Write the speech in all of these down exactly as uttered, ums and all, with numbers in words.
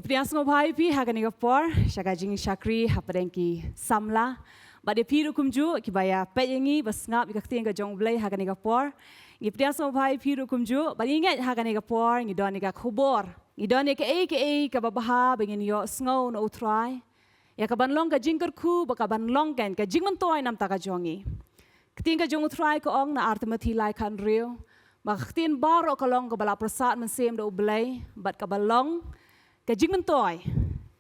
Pdiang sngewbha ïa phi ha kane ka por sha ka jingshakri hapdeng ki samla. Bad ïa phi ruh kumjuh kiba ïa peit ïa ngi ba sngap ïa ka ktien ka jong U Blei ha kane ka por. Ngi pdiang sngewbha ïa phi ruh kumjuh bad ngi ngeit ha kane ka por ngi don ïa ka khubor, ngi don ïa kaei kaei kaba bha ba ngin ïohsngew na U Trai. Ïa kaban long ka jingkyrkhu bad kaban long kan ka jingmyntoi namar ka jong ngi. Ktien ka jong U Trai ka ong na Ar Timothi lai khathynriew ba ka ktien baroh ka long kaba la pyrsad mynsiem da U Blei bad kaba long ka jingmyntoi.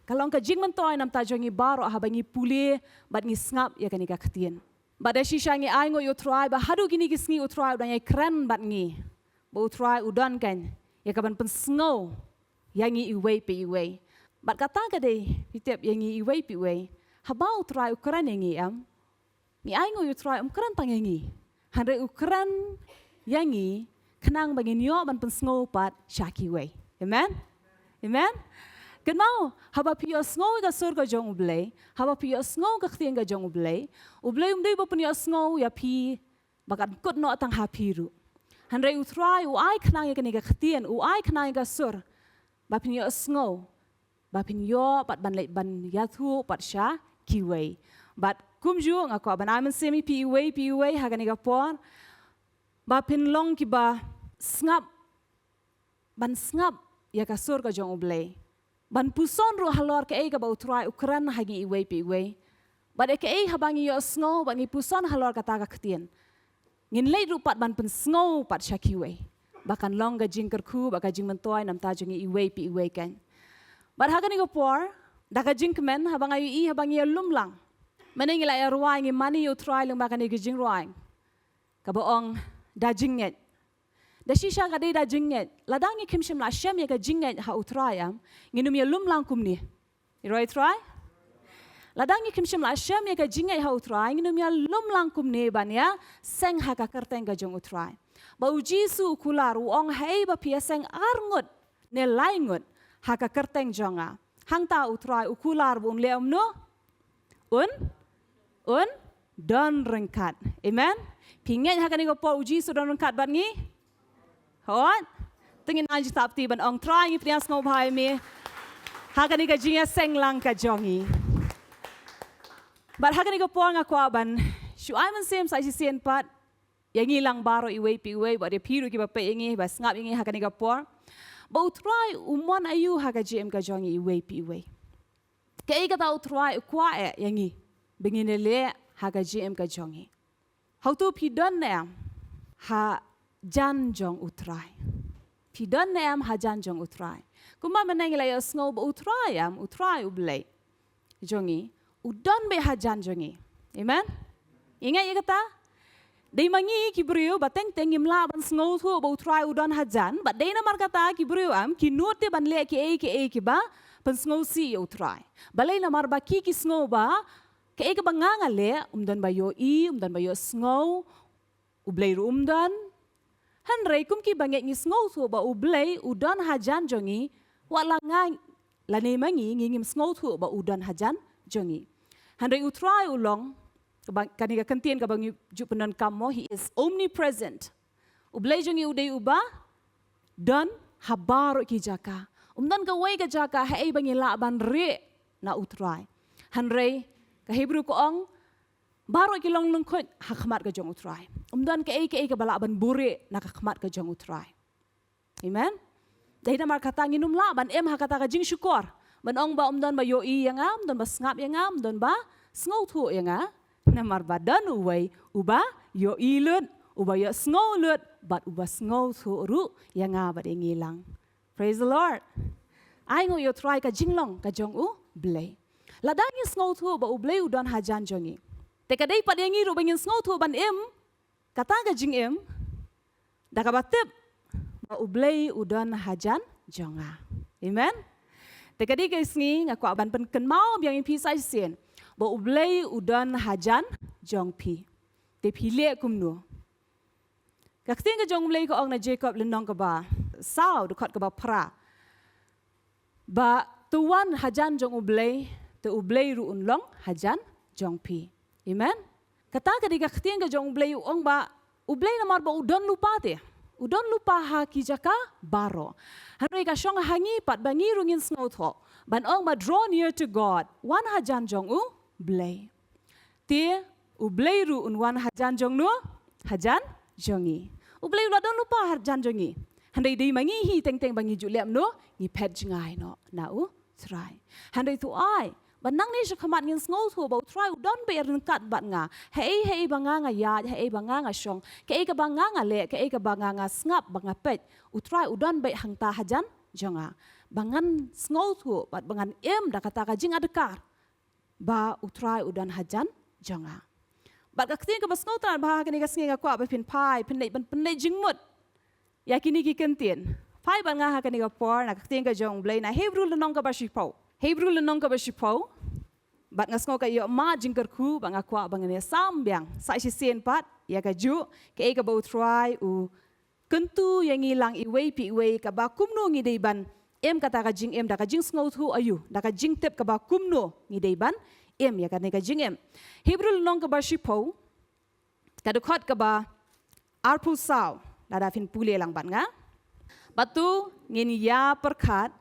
Ka long ka jingmyntoi namar ka jong ngi baroh haba ngi pule bad ngi sngap ïa kane ka ktien. Bad da shisha ngi ainguh ïa U Trai ba haduh kine ki sngi U Trai u dang ïai kren bad ngi. Ba U Trai u don kan ïa kaban pynsngew ïa ngi iwei pa iwei. Bad kata ka dei phi tip ïa ngi iwei pa iwei. Haba U Trai u kren ïa ngi em, ngi ainguh ïa U Trai um kren tang ïa ngi. Hynrei u kren ïa ngi khnang ba ngin ïoh ban pynsngew pat sha kiwei. Amen. Amen. Kynmaw, haba phi ïohsngew ïa ka sur ka jong U Blei, haba phi ïohsngew ka ktien ka jong U Blei, U Blei um dei ba pynïohsngew ïa phi ba kan kut noh tang ha phi ruh. Hynrei U Trai u ai khnang ïa kane ka ktien, u ai khnang ïa ka sur ba phin ïohsngew, ba phin ïoh pat ban leit ban ïathuh pat sha kiwei. Bad kumjuh nga kwah ban ai mynsiem ïa phi iwei pa iwei ha kane ka por ba phin long kiba sngap, ban sngap ïa ka sur ka jong U Blei, ban puson ruh halor kaei kaba U Trai u kren ha ngi iwei pa iwei. Bad ïa kaei haba ngi ïohsngew bad ngi puson halor kata ka ktien, ngin leit ruh pat ban pynsngew pat sha kiwei. Ba kan long ka jingkyrkhu bad ka jingmyntoi namar ka jong ngi iwei pa iwei kan. Bad ha kane ka por, da ka jingkmen haba nga ïohi haba ngi ïalum lang, mynne ngi la ïarwai, ngi mane ïa U Trai lyngba kane ka jingrwai kaba ong da jingngeit. Da shisha ka dei da jingngeit. Lada ngi khlem shym la shem ïa ka jingngeit ha U Trai em, ngin ym ïalum lang kumne. Ïa U Trai? Lada ngi khlem shym la shem ïa ka jingngeit ha U Trai, ngin ym ïalum lang kumne ban ïaseng ha ka kyrteng ka jong U Trai. Ba U Jisu u kular, u ong, haei ba phi ïaseng ar ngut ne lai ngut ha ka kyrteng jong nga, hangta U Trai u kular ba un leh kumno? Un, un don ryngkat. Amen. Phi ngeit ha kane ka por U Jisu don ryngkat bad ngi? Hooid. Te ngin ai jingthap kti ban ong, Trai, ngi pdiang sngewbha ïa me ha kane ka jingïaseng lang ka jong ngi. Bad ha kane ka por nga kwah ban shu ai mynsiem sa shisien pat ïa ngi lang baroh iwei pa iwei, bad ïa phi ruh kiba peit ïa ngi, ba sngap ïa ngi ha kane ka por, ba U Trai u mon aïu ha ka jingim ka jong ngi iwei pa iwei. Kaei kata U Trai u kwah eh ïa ngi ba ngin leh ha ka jingim ka jong ngi. Hato phi don ne em hajan jong U Trai? Phi don ne em hajan jong U Trai? Kumba mynne ngi la ïohsngew ba U Trai em, U Trai U Blei jong ngi u don beit hajan jong ngi. Amen. Ngi ngeit ïa kata? Dei ma ngi ki briew ba teng teng ngim lah ban sngewthuh ba U Trai u don hajan, bad dei namar kata ki briew em ki nud te ban leh kiei kiei kiba pynsngewsih ïa U Trai. Balei? Namar ba ki ki sngew ba kaei kaba nga nga leh um don ba ïohi, um don ba ïohsngew, U Blei ruh um don. Hynrei kum kiba ngeit ngi sngewthuh ba U Blei u don hajan jong ngi, wat la nga lane ma ngi, ngi ngim sngewthuh ba u don hajan jong ngi. Hynrei U Trai u long, kaba, kane ka kyntien kaba ngi ju pyndonkam mo, he is omnipresent. U Blei jong ngi u dei uba don ha baroh ki jaka. Um don kawei ka jaka haei ba ngi lah ban rieh na U Trai. Hynrei ka Hebru ka ong, baroh ki long lyngkhuit ha khmat ka jong U Trai. Um don kaei kaei kaba lah ban buhrieh na ka khmat ka jong U Trai. Amen. Dei namar kata ngin ym lah ban im ha kata ka jingshukor, ban ong ba um don ba ïohi ïa nga, um don ba sngap ïa nga, um don ba sngewthuh ïa nga. Namar ba don uwei uba ïohi lut, uba ïohsngew lut, bad uba sngewthuh ruh ïa nga bad ïa ngi lang. Praise the Lord. Ainguh ïa U Trai ka jinglong ka jong U Blei. Lada ngi sngewthuh ba U Blei u don hajan jong ngi, te ka dei pat ïa ngi ruh ba ngin sngewthuh ban im kata ka jingim da kaba tip ba U Blei u don hajan jong nga. Amen. Te ka dei ka sngi nga kwah ban pynkynmaw biang ïa phi sa shisien ba U Blei u don hajan jong phi. Te phi leh kumno? Ka ktien ka jong U Blei ka ong na Jakob lynnong kaba saw, dkhot kaba phra, ba to wan hajan jong U Blei, te U Blei ruh un long hajan jong phi. Amen. Kata ka dei ka ktien ka jong U Blei, u ong ba U Blei namar ba u don lypa te, U don lypa ha ki jaka baroh. Hynrei ka shong ha ngi pat ba ngi ruh ngin sngewthuh. Ban ong ba draw near to God. Wan hajan jong U Blei. Te U Blei ruh un wan hajan jong no, hajan jong ngi. U Blei u la don lypa hajan jong ngi. Hynrei dei ma ngi hi teng teng ba ngi ju leh kumno, ngi phet jngai noh na U Trai. Hynrei to ai, ba nangne shakhmat ngin sngewthuh ba U Trai u don beit ryngkat bad nga. Haei haei ba nga nga ïaid, haei ba nga nga shong, kaei kaba nga nga leh, kaei kaba nga nga sngap ba nga peit, U Trai u don beit hangta hajan jong nga. Ba ngan sngewthuh bad ba ngan im da kata ka jingadkar ba U Trai u don hajan jong nga. Bad ka ktien kaba sngewtynnat bha ha kane ka sngi nga kwah ba phin phai, phin leit ban pynleit jingmut ïa kine ki kyntien. Phai bad nga ha kane ka por na ka ktien ka jong U Blei na Hebru lynnong kaba shiphew. Hebru lynnong kaba shiphew. Bad nga sngew ka ïoh ma jingkyrkhu ba nga kwah ba ngan ïa sam biang sa shisien pat ïa kajuh kaei kaba U Trai u kyntu ïa ngi lang iwei pa iwei kaba kumno ngi dei ban im kata ka jingim da ka jingsngewthuh aïu, da ka jingtip kaba kumno ngi dei ban im ïa kane ka jingim. Hebru lynnong kaba shiphew, ka dkhot kaba arphew saw, lada phin pule lang bad nga. Bad to ngin ïa pyrkhat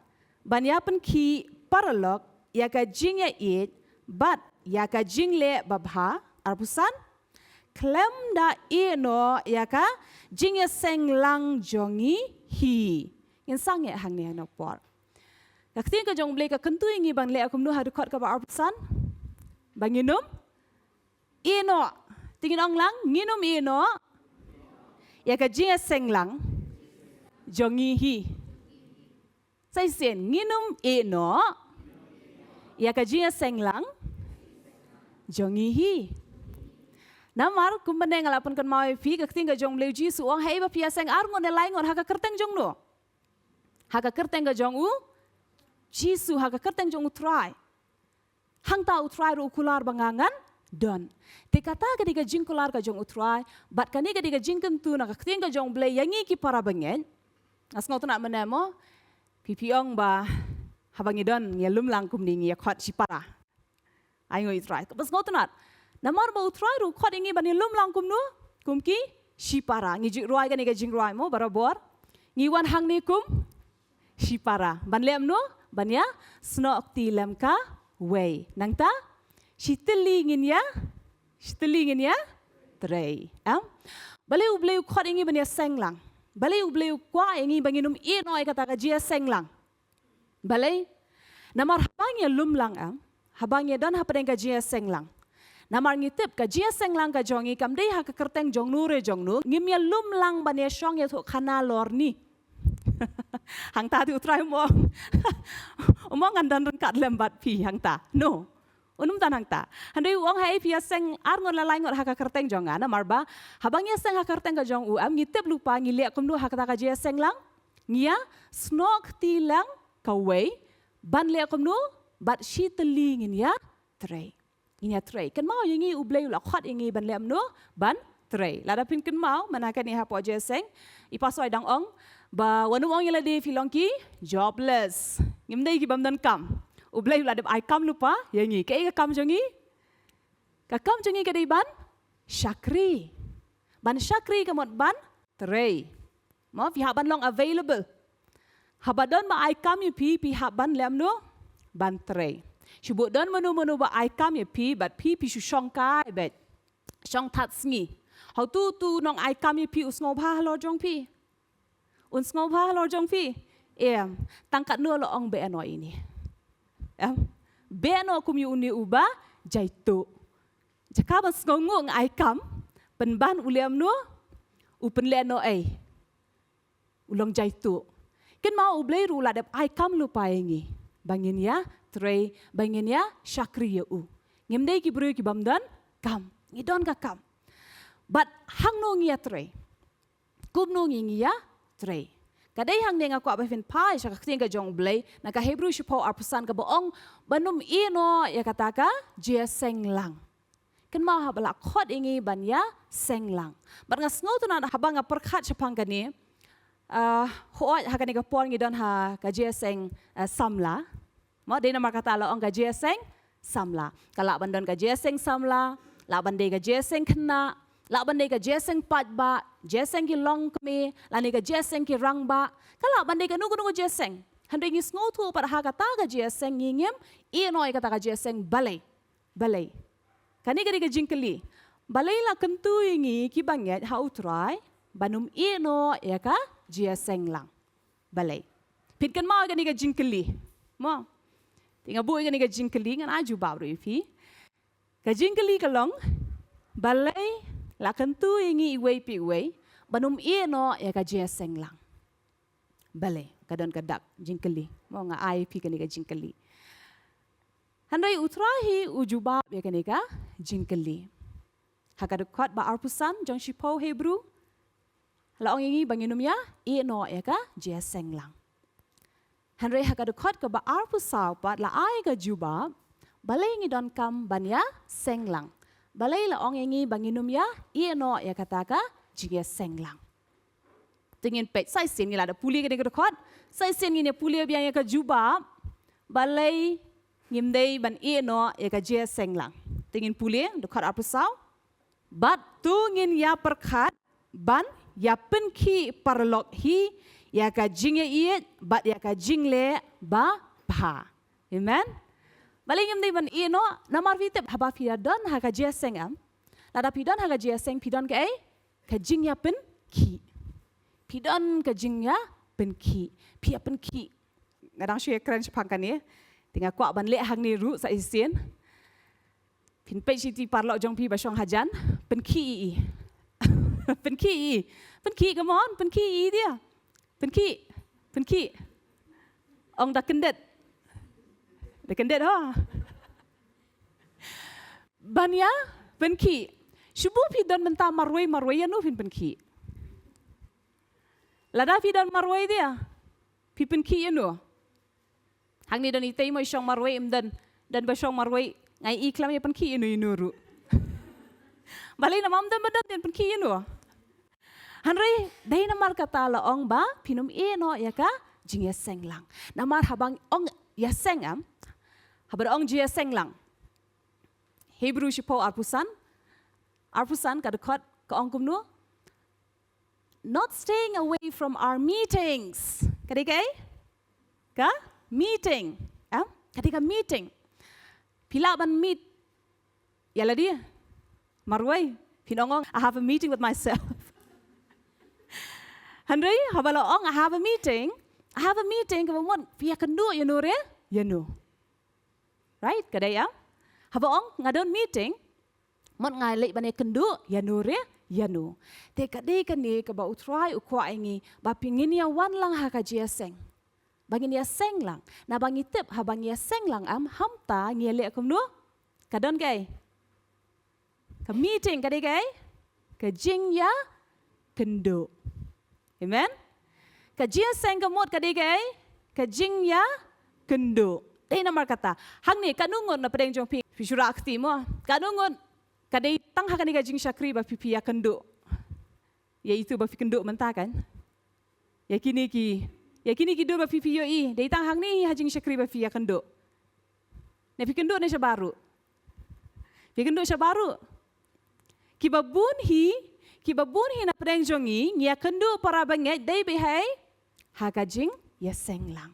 ban ïa pynkhih paralok ïa ka jingïaieit bad ïa ka jingleh babha, arphew san, khlem da ïeh noh ïa ka jingïaseng lang jong ngi hi. Ngin sangeh hangne ha kane ka por. Ka ktien ka jong U Blei ka kyntu ïa ngi ban leh kumno ha dkhot kaba arphew san? Ba ngin ym ïeh noh. Te ngin ong lang, ngin ym ïeh noh ïa ka jingïaseng lang jong ngi hi. Sa shisien, ngin ym ïeh noh ïa ka jingïaseng lang jong ngi hi. Namar kumba nga la pynkynmaw ïa phi, ka ktien ka jong U Blei, U Jisu u ong haei ba phi ïaseng ar ngut ne lai ngut ha ka kyrteng jong no? Ha ka kyrteng ka jong U Jisu, ha ka kyrteng jong U Trai. Hangta U Trai ruh u kular ba nga ngan don. Te kata ka dei ka jingkular ka jong U Trai, bad kane ka dei ka jingkyntu na ka ktien ka jong U Blei ïa ngi ki para bangeit. Nga sngewtynnat mynne mo, phi phi ong ba haba ngi don ngi ïalum lang kumne ngi ïa khot shipara. Ai ngi U Trai. Kaba sngewtynnat. Namar ba U Trai ruh u khot ïa ngi ban ïalum lang kumno, kum ki shipara. Ngi ju rwai kane ka jingrwai mo barabor. Ngi wan hangne kum shipara. Ban leh kumno, ban ïa snoh kti lem kawei. Nangta, shi tylli ngin ïa, shi tylli ngin ïa trei. Em? Balei U Blei u khot ïa ngi ban ïaseng lang? Balei U Blei u kwah ïa ngi ba ngin ym ïeh noh ïa kata ka jingïaseng lang? Balei? Namar haba ngi ïalum lang, em, haba ngi don hapdeng ka jingïaseng lang. Namar ngi tip ka jingïaseng lang ka jong ngi kam dei ha ka kyrteng jong no re jong no, ngim ïalum lang ban ïashong ïathuh khana lorni. Hangta te U Trai um ong, um ong ngan don ryngkat lem bad phi hangta. No. Un ym don hangta. Hynrei u ong haei phi ïaseng ar ngut la lai ngut ha ka kyrteng jong nga, namar ba haba ngi ïaseng ha ka kyrteng ka jong U, em, ngi tip lypa ngi leh kumno ha kata ka jingïaseng lang. Ngi ïa snoh kti lang kawei, ban leh kumno, bad shi tylli ngin ïa trei. Ngin ïa trei. Kynmaw ïa ngi U Blei u la khot ïa ngi ban leh kumno, ban trei. Lada phin kynmaw mynta kane hapoh jingïaseng, i pastor i dang ong ba wat nym ong ïa lade phi long ki jobless. Ngim dei ki bym don kam. U Blei u la dep ai kam lypa ïa ngi. Kaei ka kam jong ngi? Ka kam jong ngi ka dei ban shakri. Ban shakri ka mut ban trei. Mo, phi hap ban long available. Haba don ba ai kam ïa phi, phi hap ban leh kumno, ban trei. Shu bun don mano mano ba ai kam ïa phi, bad phi phi shu shong kai beit. Shong that sngi. Hato uto u nong ai kam ïa phi u sngewbha halor jong phi? Un sngewbha halor jong phi? Em, tang katno la ong beh noh ïa ine. Em, beh noh kum ïa une uba jaituh. Jaka ban sngewnguh nga ai kam, pynban u leh kumno, u pynleh noh ei. U long jaituh. Kynmaw U Blei ruh u la dep ai kam lypa ïa ngi. Ba ngin ïa trei, ba ngin ïa shakri ïa u. Ngim dei ki briew ki bym don kam. Ngi don ka kam. Bad hangno ngi ïa trei? Kumno ngi ngi ïa trei? Ka dei hangne nga kwah ba phin phai sha ka ktien ka jong U Blei, na ka Hebru shiphew arphew san kaba ong, ba nym ïeh noh ïa kata ka jingïaseng lang. Kynmaw haba la khot ïa ngi ban ïaseng lang. Bad nga sngewtynnat haba nga pyrkhat shaphang kane. Ah, hooid ha kane ka por ngi don ha ka jingïaseng, ah, samla. Mo, dei namar kata la ong ka jingïaseng samla. Ka lah ban don ka jingïaseng samla, lah ban dei ka jingïaseng khynnah, Lah ban dei ka jingïaseng paidbah, jingïaseng ki longkmie, lane ka jingïaseng ki rangbah. Ka lah ban dei kano kano ka jingïaseng. Hynrei ngi sngewthuh pat ha kata ka jingïaseng ngi ngim ïeh noh ïa kata ka jingïaseng. Balei? Balei? Kane ka dei ka jingkylli. Balei la kyntu ïa ngi ki bangeit ha U Trai ban ym ïeh noh ïa ka jingïaseng lang? Balei? Phin kynmaw ïa kane ka jingkylli. Mo. Te nga buh ïa kane ka jingkylli, ngan ai jubab ruh ïa phi. Ka jingkylli ka long, balei la kyntu ïa ngi iwei pa iwei ban ym ïeh noh ïa ka jingïaseng lang? Balei? Ka don ka dak jingkylli. Mo, nga ai ïa phi kane ka jingkylli. Hynrei U Trai hi u jubab ïa kane ka jingkylli. Ha ka dkhot ba arphew san jong Shiphew Hebru, la ong ïa ngi ba ngin ym ïa ïeh noh ïa ka jingïaseng lang. Hynrei ha ka dkhot kaba arphew saw pat la ai ka jubab, balei ngi donkam ban ïaseng lang. Balei la ong ïa ngi ba ngin ym ïa ïeh noh ïa kata ka jingïaseng lang. Te ngin peit sa shisien, ngi la da pule kane ka dkhot. Sa shisien ngin ïa pule biang ïa ka jubab, balei ngim dei ban ïeh noh ïa ka jingïaseng lang. Te ngin pule dkhot arphew saw. Bad to ngin ïa pyrkhat ban ïa pynkhih paralok hi ïa ka jingïaieit bad ïa ka jingleh babha. Amen. Balei ngim dei ban ïeh noh? Namar phi tip, haba phi ïa don ha ka jingïaseng, em, lada phi don ha ka jingïaseng, phi don kaei? Ka jingïapynkhih. Phi don ka jingïapynkhih. Phi ïapynkhih. Nga dang shu ïakren shaphang kane. Te nga kwah ban leh hangne ruh sa shisien. Phin peit shi ti paralok jong phi ba shong hajan, pynkhih ïa i. Pynkhih ïa i. Pynkhih, come on, pynkhih ïa i, dia. Pynkhih. Pynkhih. Ong da kyndit. Da kyndit, ho. Ban ïa pynkhih. Shu buh phi don mynta marwei marwei, ïano phin pynkhih? Lada phi don marwei, dia, phi pynkhih ïano? Hangne don itei mo i shong marwei, em, don, don ba shong marwei. Nga i khlem ïa pynkhih ïano ïano ruh. Balei? Namar ym don ba don, don pynkhih ïano? Hynrei dei namar kata la ong ba phin ym ïeh noh ïa ka jingïaseng lang. Namar haba ong ïaseng, em, haba ong jingïaseng lang, Hebru shiphew arphew san, arphew san ka dkhot ka ong kumno? Not staying away from our meetings. Ka dei kaei? Ka meeting. Em? Ka dei ka meeting. Phi lah ban meet ïa lade marwei. Phin ong, ong, "I have a meeting with myself." Hynrei haba la ong, "I have a meeting," I have a meeting, kaba mut phi ïakynduh ïano re ïano. Right? Ka dei, em? Haba ong, "Nga don meeting," mut nga leit ban ïakynduh ïano re ïano. Te ka dei kane kaba U Trai u kwah ïa ngi, ba phi, ngin ïa wan lang ha ka jingïaseng. Ba ngin ïaseng lang. Naba ngi tip, haba ngi ïaseng lang, em, hamta ngi ïaleh kumno? Ka don kaei? Ka meeting, ka dei kaei? Ka jingïakynduh. Amen? Ka jingïaseng ka mut ka dei kaei? Ka jingïakynduh. Dei namar kata. Hangne, katno ngut na pdeng jong phi, phi shu rah kti mo? Katno ngut ka dei tang ha kane ka jingshakri ba phi, phi ïakynduh? Ïa itu ba phi kynduh mynta, kan? Ïa kine ki, ïa kine ki dur ba phi, phi ïohi, dei tang hangne ha jingshakri ba phi ïakynduh? Ne phi kynduh ne shabaroh? Phi kynduh shabaroh. Kiba bun hi, kiba bun hi na pdeng jong ngi, ngi ïakynduh para bangeit dei beit ha, ha ka jingïaseng lang.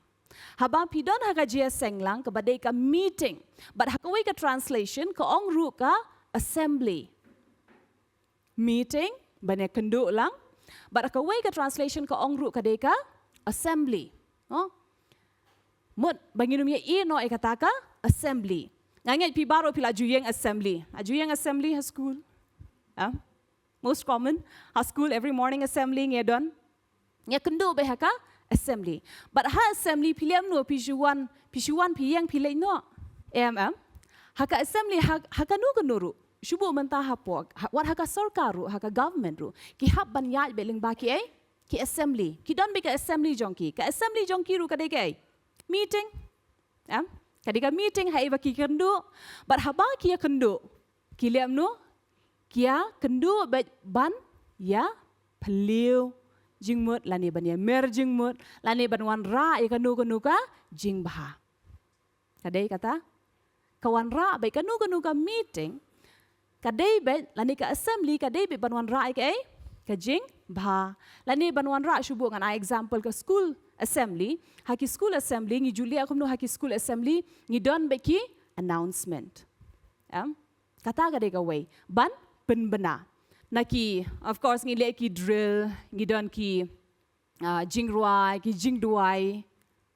Haba phi don ha ka jingïaseng lang, kaba dei ka meeting. Bad ha kawei ka translation ka ong ruh ka assembly. Meeting, ban ïakynduh lang. Bad ha kawei ka translation ka ong ruh ka dei ka assembly. Oh? Mut ba ngin ym ïa ïeh noh ïa kata ka assembly. Nga ngeit phi baroh phi la ju ïeng assembly. La ju ïeng assembly ha school? Ah? Most common, ha school every morning assembly ngi ïa don. Ngi ïakynduh beit ha ka assembly. Bad ha assembly phi leh kumno? Phi shu wan, phi shu wan, phi ïeng, phi leit noh? Em, em. Ha ka assembly, ha, ha kano kano ruh. Shu buh mynta hapoh, ha, wat ha ka sorkar ruh, ha ka government ruh, ki hap ban ïaid beit lyngba kiei? Ki assembly. Ki don beit ka assembly jong ki. Ka assembly jong ki ruh ka dei kaei? Meeting. Em? Ka dei ka meeting ha ïa ba ki kynduh. Bad haba ki ïakynduh, ki leh kumno? Ki ïakynduh beit ban ïaphylliew jingmut, lane ban ïamer jingmut, lane ban wanrah ïa kano kano ka jingbha. Ka dei kata? Ka wanrah beit kano kano ka meeting, Ka dei beit, lane ka assembly, ka dei beit ban wanrah ïa kaei? Ka jingbha. Lane ban wanrah shuh, ngan ai example ka school assembly. Ha ki school assembly, ngi ju leh kumno ha ki school assembly, ngi don beit ki announcement. Em? Kata ka dei kawei. Ban pynbna. Na ki, of course, ngi leh ki drill, ngi don ki, ah, jingrwai, ki jingduwai.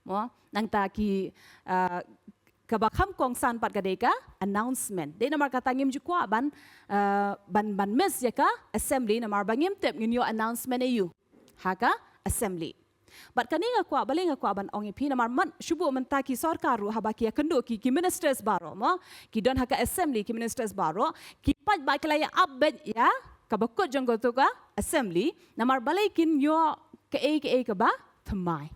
Mo, nangta ki, ah, kaba kham kongsan pat ka dei ka announcement. Dei namar kata ngim ju kwah ban, ah, ban, ban miss ïa ka assembly, namar ba ngim tip ngin ïoh announcement aïu ha ka assembly. Bad kane nga kwah, balei nga kwah ban ong ïa phi, namar man, shuh mynta ki sorkar ruh haba ki ïakynduh ki, ki ministers baroh, mo, ki don ha ka assembly, ki ministers baroh, ki paidbah ki la ïa ap beit ïa kaba kut jong kato ka assembly, namar balei kin ïoh kaei kaei kaba thymmai.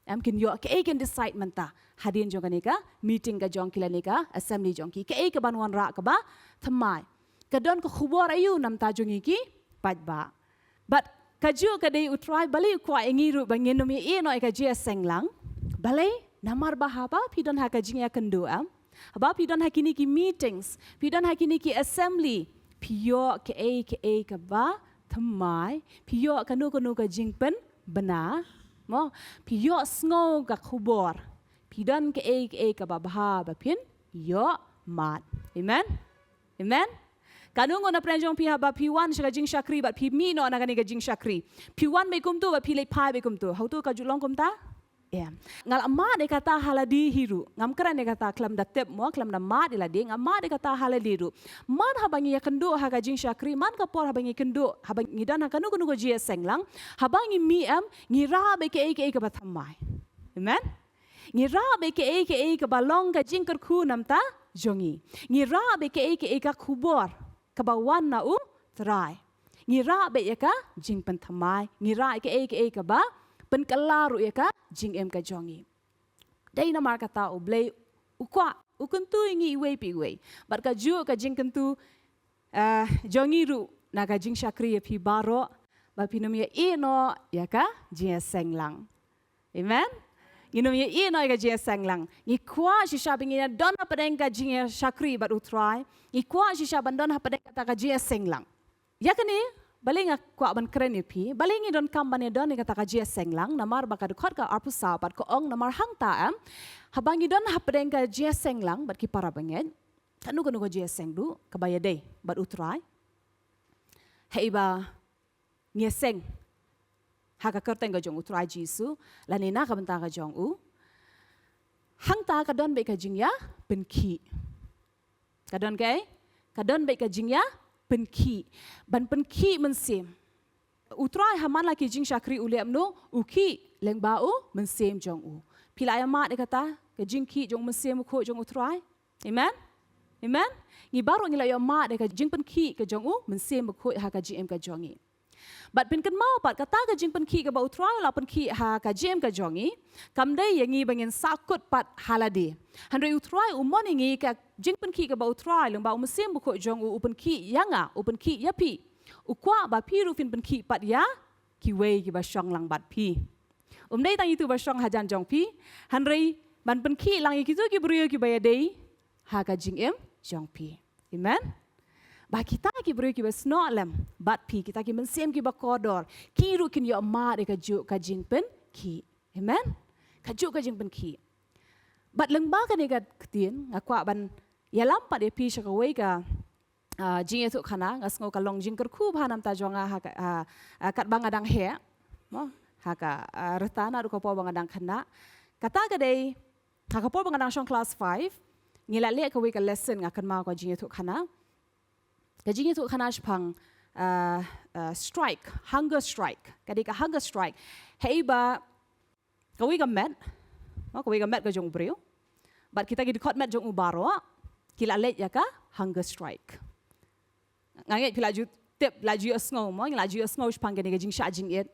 Em, kin ïoh kaei, kin decide mynta hadien jong kane ka meeting ka jong ki lane ka assembly jong ki, kaei kaban wanrah kaba thymmai. Ka don ka khubor aïu namar jong ngi ki paidbah. Bad kajuh ka dei U Trai balei u kwah ïa ngi ruh ba ngin ym ïeh noh ïa ka jingïaseng lang. Balei? Namar ba haba phi don ha ka jingïakynduh, em, haba phi don ha kine ki meetings, phi don ha kine ki assembly, phi ïoh kaei kaei kaba thymmai, phi ïoh kano kano ka jingpynbna, mo, phi ïoh sngew ka khubor, phi don kaei kaei kaba bha ba phin ïoh mad. Amen? Amen? Kano ngut na pdeng jong phi haba phi wan sha ka jingshakri bad phi mih noh na kane ka jingshakri, phi wan beit kumto bad phi leit phai beit kumto? Hato ka ju long kumta? Em. Nga la mad ïa kata ha lade hi ruh. Ngam kren ïa kata khlem da tip, mo, khlem da mad ïa lade, nga mad ïa kata ha lade ruh. Man haba ngi ïakynduh ha ka jingshakri, man ka por haba ngi kynduh, haba ngi don ha kano kano ka jingïaseng lang, haba ngi mih, em, ngi rah beit kaei kaei kaba thymmai. Amen? Ngi rah beit kaei kaei kaba long ka jingkyrkhu namar jong ngi. Ngi rah beit kaei kaei ka khubor kaba wan na U Trai. Ngi rah beit ïa ka jingpynthymmai, ngi rah ïa kaei kaei kaba pynkylla ruh ïa ka jingim ka jong ngi. Dei namar kata U Blei u kwah, u kyntu ïa ngi iwei pa iwei. Bad kajuh ka jingkyntu, eh, jong ngi ruh na ka jingshakri ïa phi baroh, ba phin ym ïeh noh ïa ka jingïaseng lang. Amen. Ngin ym ïeh noh ïa ka jingïaseng lang. Ngi kwah shisha ba ngin ïa don hapdeng ka jingïashakri bad U Trai. Ngi kwah shisha ban don hapdeng kata ka jingïaseng lang. Ïa kane, balei nga kwah ban kren ïa phi, balei ngi donkam ban ïa don ïa kata ka jingïaseng lang, namar ba ka dkhot ka arphew saw pat ka ong namar hangta, em, haba ngi don hapdeng ka jingïaseng lang bad ki para bangeit, kano kano ka jingïaseng ruh kaba ïadei bad U Trai, haba ngi ïaseng ha ka kyrteng ka jong U Trai Jisu, lane na ka bynta ka jong u, hangta ka don beit ka jingïapynkhih. Ka don kaei? Ka don beit ka jingïapynkhih. Ban pynkhih mynsiem. U Trai ha man la ki jingshakri u leh kumno? U khih lyngba u Mynsiem jong u. Phi la ïa mad ïa kata, ka jingkhih jong u Mynsiem Bakhuid jong U Trai? Amen? Amen? Ngi baroh ngi la ïoh mad ïa ka jingpynkhih ka jong u Mynsiem Bakhuid ha ka jingim ka jong ngi. Bad pynkynmaw pat, kata ka jingpynkhih kaba U Trai u la pynkhih ha ka jingim ka jong ngi, kam dei ïa ngi ba ngin sahkut pat ha lade. Hynrei U Trai u mon ïa ngi, ka jingpynkhih kaba U Trai lyngba u Mynsiem Bakhuid jong u, u pynkhih ïa nga, u pynkhih ïa phi. U kwah ba phi ruh phin pynkhih pat ïa kiwei kiba shong lang bad phi. Um dei tang itu ba shong hajan jong phi, hynrei ban pynkhih lang ïa kito ki briew kiba ïadei ha ka jingim jong phi. Amen. Ba kita ki briew kiba snoh lem bad phi, kita ki mynsiem kiba kordor, ki ruh kin ïoh mad ïa kajuh ka jingpynkhih. Amen. Kajuh ka jingpynkhih. Bad lyngba kane ka ktien, nga kwah ban ïalam pat ïa phi sha kawei ka, ah, jingïathuhkhana, nga sngew ka long jingkyrkhu bha namar jong nga ha ka, ah, ah, katba nga dang heh, mo, ha ka, ah, rta naduh ka por ba nga dang khynnah. Kata ka dei, ha ka por ba nga dang shong klas five, ngi la leh kawei ka lesson, nga kynmaw, ka jingïathuhkhana. Ka jingïathuhkhana shaphang, ah, ah, strike, hunger strike. Ka dei ka hunger strike. Haba kawei ka met, mo, kawei ka met ka jong u briew, bad kita ki dkhot met jong u baroh ki la leit ïa ka hunger strike. Nga ngeit phi la ju tip, la ju ïohsngew, mo, la ju ïohsngew shaphang kane ka jingshah jingit.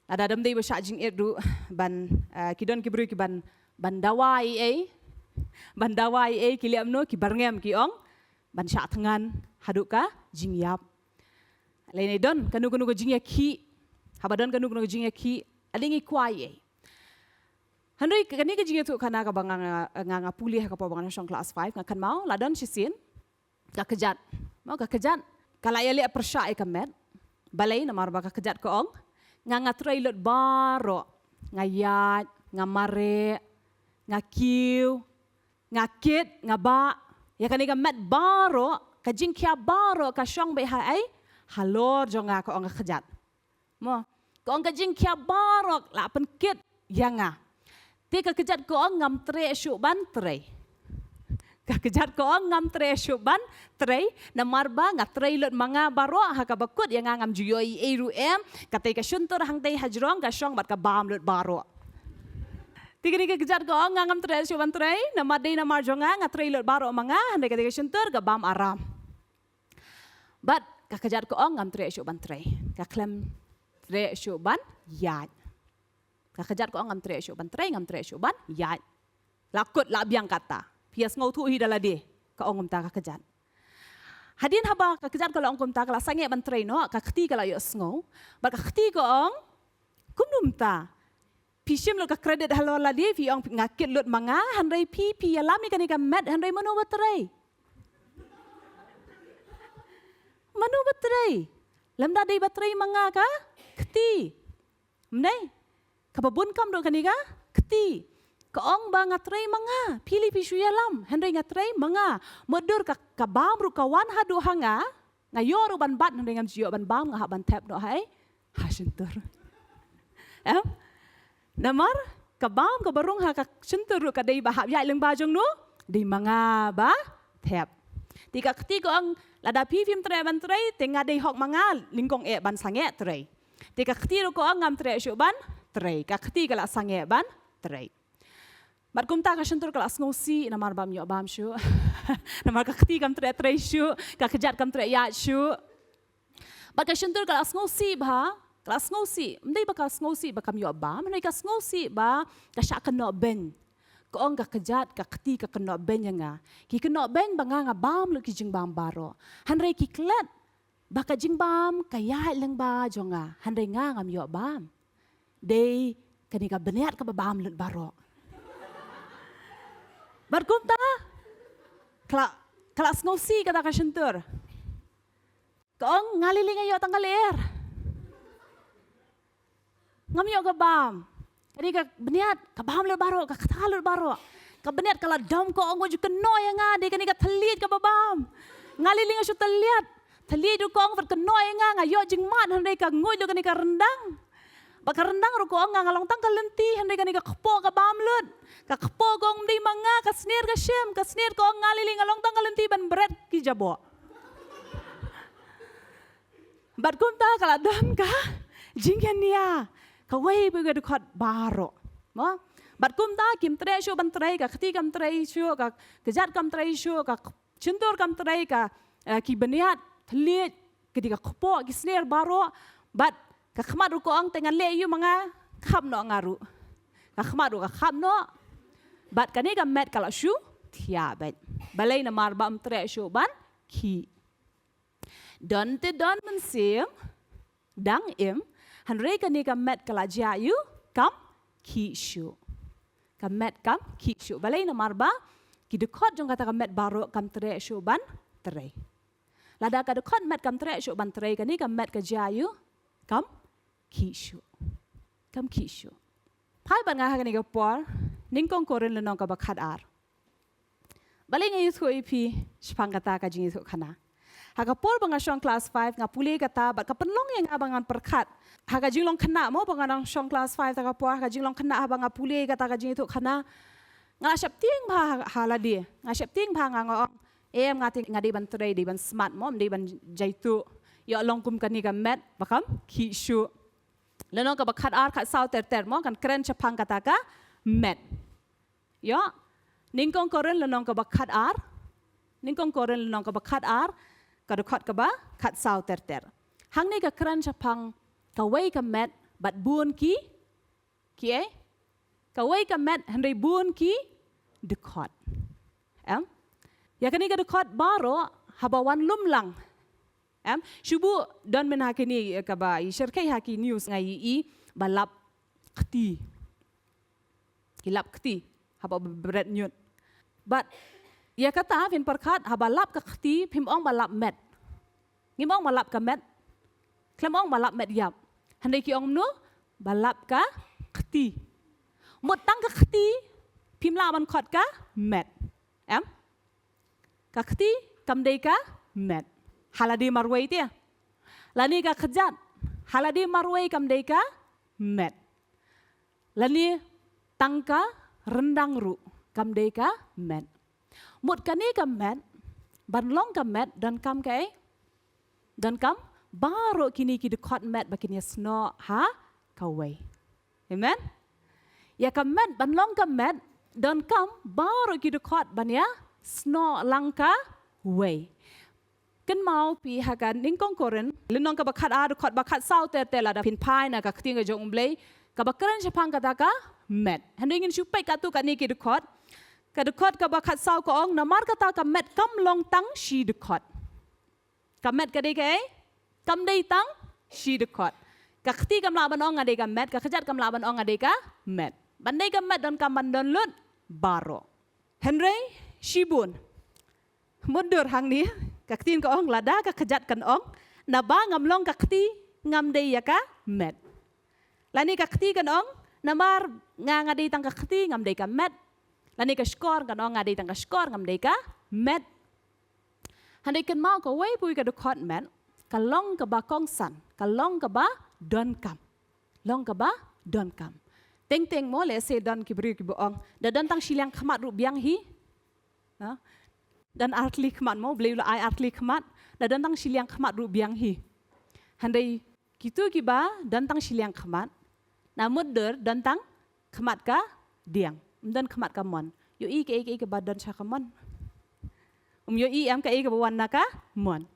Lada ym dei ba shah jingit ruh, ban, eh, ki don ki briew kiban, ban dawa ei ei, ban dawa ei ei, ki leh kumno, ki byrngem, ki ong, ban shah thngan haduh ka jingïap. Lane don kano kano ka jingïakhih, haba don kano kano ka jingïakhih, lada ngi kwah ei ei. Hynrei kane ka jingïathuhkhana kaba nga, nga, nga, nga pule ha ka por ba nga shong klas five, nga kynmaw, la don shisien, Ka kjat. Mo ka kjat. Ka la ïaleh pyrshah ïa ka met. Balei namar ba ka kjat ka ong. Nga nga trei lut baroh. Nga ïaid, nga mareh, nga kiew, nga kit, nga bah. Ïa kane ka met baroh, ka jingkhia baroh, ka shong beit ha ei. Halor jong nga ka ong ka kjat. Mo. Ka ong ka jingkhia baroh la pynkit ïa nga. Te ka kjat ka ong ngam treh shuh ban trei. Ka kjat ka ong ngam treh shuh ban trei. Namar ba nga trei lut ma nga baroh ha kaba kut ïa nga ngam ju ïoh ei ei ruh em. Katei ka shyntur hangtei hajrong ka shong bad ka bam lut baroh. Te kane ka kjat ka ong nga ngam treh shuh ban trei. Namar dei namar jong nga nga trei lut baroh ma nga. Hynrei katei ka shyntur ka bam aram. Bad ka kjat ka ong ngam treh shuh ban trei. Ka khlem treh shuh ban ïaid. Ka kjat ka ong ngam treh shuh ban trei, ngam treh shuh ban ïaid. La kut la biang kata. Phi ïa sngewthuh hi da lade. Ka ong kumta ka kjat. Hadien haba ka kjat ka la ong kumta ka la sangeh ban trei noh, ka kti ka la ïohsngew. Bad ka kti ka ong kumno mynta. Phi shim lut ka credit halor lade, phi ong nga kit lut ma nga, hynrei phi, phi ïalam ïa kane ka met, hynrei mano ba trei. Mano ba trei. Lymda dei ba trei ma nga ka kti. Mynne. Kaba bun kam ruh kane ka kti. Ka ong ba nga trei ma nga, phi lei phi shu ïalam, hynrei nga trei ma nga. Mutdur ka, ka bam ruh ka wan haduh ha nga. Nga ïoh ruh ban bat hynrei ngam ju ïoh ban bam, nga hap ban thep noh ha ei. Ha shyntur. Em? Namar ka bam kaba rung ha ka shyntur ruh ka dei ba hap ïaid lyngba jong no. Dei ma nga ba thep. Te ka kti ka ong lada phi phim treh ban trei, te nga dei hok ma nga, nyngkong eh ban sangeh trei. Te ka kti ruh ka ong ngam treh shuh ban trei. Ka kti ka la sangeh ban trei. Bad kumta ka shyntur ka la sngewsih namar bam ïoh bam shuh. Namar ka kti kam treh trei shuh, ka kjat kam treh ïaid shuh. Bad ka shyntur ka la sngewsih bha, ka la sngewsih. Ym dei ba ka sngewsih ba kam ïoh bam, hynrei ka sngewsih ba ka shah kynnoh beiñ. Ka ong ka kjat, ka kti ka kynnoh beiñ ïa nga. Ki kynnoh beiñ ba nga nga bam lut ki jingbam baroh. Hynrei ki klet ba ka jingbam ka ïaid lyngba jong nga, hynrei nga ngam ïoh bam. Dei kane ka bniat kaba bam lut baroh. Bad kumta ka la, ka la sngewsih kata ka shyntur. Ka ong nga lei lei nga ïoh tang ka lyer. Ngam ïoh ka bam. Kane ka bniat ka bam lut baroh, ka kata lut baroh. Ka bniat ka la dom, ka ong wat ju kynnoh ïa nga, dei kane ka thylliej kaba bam. Nga lei lei nga shu thylliej. Thylliej ruh ka ong wat kynnoh ïa nga, nga ïoh jingmad hynrei ka nguid lut kane ka ryndang. Bad ka ryndang ruh ka ong nga, nga long tang ka lynti hynrei kane ka kpoh ka bam lut. Ka kpoh ka ong ym dei ma nga, ka snier ka shem, ka snier ka ong nga lei lei nga long tang ka lynti ban bret ki jaboh. Bad kumta ka la don ka jingkynnia kawei pa ka dkhot baroh. Mo? Bad kumta kim treh shuh ban trei, ka kti kam trei shuh, ka kjat kam trei shuh, ka shyntur kam trei, ka, eh, ki bniat thylliej, ki dei ka kpoh, ki snier baroh. Bad ka khmat ruh ka ong te ngan leh aïu ma nga, khap noh nga ruh. Ka khmat ruh ka khap noh. Bad kane ka met ka la shu thiah beit. Balei? Namar ba ym treh shuh ban khih. Don te don mynsiem, dang im, hynrei kane ka met ka la jia aïu, kam khih shuh. Ka met kam khih shuh. Balei? Namar ba ki dkhot jong kata ka met baroh kam treh shuh ban trei. Lada ka dkhot met kam treh shuh ban trei, kane ka met ka jia aïu, kam khih shuh. Kam khih shuh. Phai bad nga ha kane ka por, nyngkong Korinth lynnong kaba khatar. Balei nga ïathuh ïa phi shaphang kata ka jingïathuh khana. Ha ka por ba nga shong klas five nga pule kata bad ka pynlong ïa nga ba ngan pyrkhat. Ha ka jinglong khynnah mo ba nga dang shong klas five ta ka por, ha ka jinglong khynnah haba nga pule kata ka jingïathuh khana. Nga la sheptieng bha ha, ha lade. Nga sheptieng bha nga nga ong. Em nga te nga dei ban trei, dei ban smat mo, ym dei ban jaituh. Ïoh long kum kane ka met, ba kam khih shuh. Lynnong kaba khatar khatsaw ter ter mo, kan kren shaphang kata ka met. Ïoh. Nyngkong Korinth lynnong kaba khatar. Nyngkong Korinth lynnong kaba khatar. Ka dkhot kaba khatsaw ter ter. Hangne ka kren shaphang kawei ka met bad bun ki. Ki ei? Kawei ka met hynrei bun ki dkhot. Em? Ïa kane ka dkhot baroh haba wan lum lang. Em? Shu buh don mynha kine kaba i shyrkhei ha ki news nga ïohi ba lap kti. Ki lap kti haba bret ñiut. Bad Ïa kata phin pyrkhat, haba lap ka kti, phim ong ba lap met. Ngim ong ba lap ka met. Khlem ong ba lap met ïap. Hynrei ki ong kumno, ba lap ka kti. Mut tang ka kti, phim lah ban khot ka met. Em? Ka kti, kam dei ka met. Ha lade marwei te. Lane ka kjat, ha lade marwei kam dei ka met. Lane tang ka ryndang ruh, kam dei ka met. Mut kane ka met, ban long ka met, donkam kaei? Donkam, baroh kine ki dkhot met ba kin ïasnoh ha kawei. Amen? Ïa ka met, ban long ka met, donkam, baroh ki dkhot ban ïasnoh lang kawei. Kynmaw phi ha ka nyngkong Korinth, lynnong kaba khatar, dkhot ba khatsaw ter ter lada phin phai na ka ktien ka jong U Blei, kaba kren shaphang kata ka met. Hynrei ngin shu peit katto katne ki dkhot. Ka dkhot kaba khatsaw ka ong, namar kata ka met kam long tang shi dkhot. Ka met ka dei kaei? Kam dei tang shi dkhot. Ka kti kam lah ban ong nga dei ka met, ka kjat kam lah ban ong nga dei ka met. Ban dei ka met donkam ban don lut baroh. Hynrei shibun, mutdur hangne, ka ktien ka ong lada ka kjat kan ong, naba ngam long ka kti, ngam dei ïa ka met. Lane ka kti kan ong, namar nga nga dei tang ka kti, ngam dei ka met. Lane ka shkor kan ong, nga dei tang ka shkor, ngam dei ka met. Hynrei kynmaw, kawei pa kawei ka dkhot met ka long kaba kongsan, ka long kaba donkam. Long kaba donkam. Teng teng mo, lehse don ki briew kiba ong, da don tang shiliang khmat ruh biang hi. Ha? Don artylli khmat mo, U Blei u la ai artylli khmat, da don tang shiliang khmat ruh biang hi. Hynrei kito kiba don tang shiliang khmat, na mutdur don tang khmat ka diang. Ym don khmat ka mon. Ïohi kaei kaei kaba don sha ka mon. Ym ïohi em kaei kaba wan na ka mon.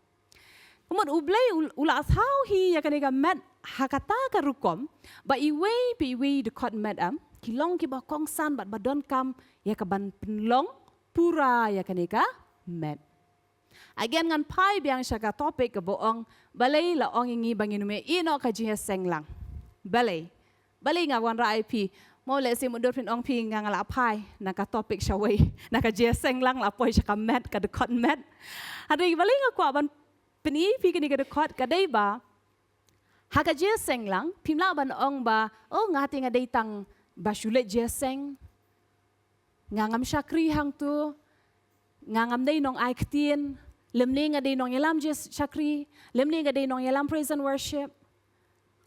Ka mut U Blei u, u la thaw hi ïa kane ka met ha kata ka rukom, ba iwei pa iwei dkhot met em, ki long kiba kongsan bad ba donkam ïa kaban pynlong pura ïa kane ka met. Again ngan phai biang sha ka topic kaba ong, balei la ong ïa ngi ba ngin ym ïeh noh ka jingïaseng lang. Balei. Balei nga wanrah ïa phi. Mo lehse mutdur phin ong phi nga nga la phai na ka topic shawei. Na ka jingïaseng lang la poi sha ka met, ka dkhot met. Hynrei balei nga kwah ban pyni ïa phi kane ka dkhot, ka dei ba ha ka jingïaseng lang, phim lah ban ong ba, oh, nga te nga dei tang ba shu leit jingïaseng. Nga ngam shakri hangto, nga ngam dei nong ai ktien, lymne nga dei nongïalam jingshakri, lymne nga dei nongïalam praise and worship.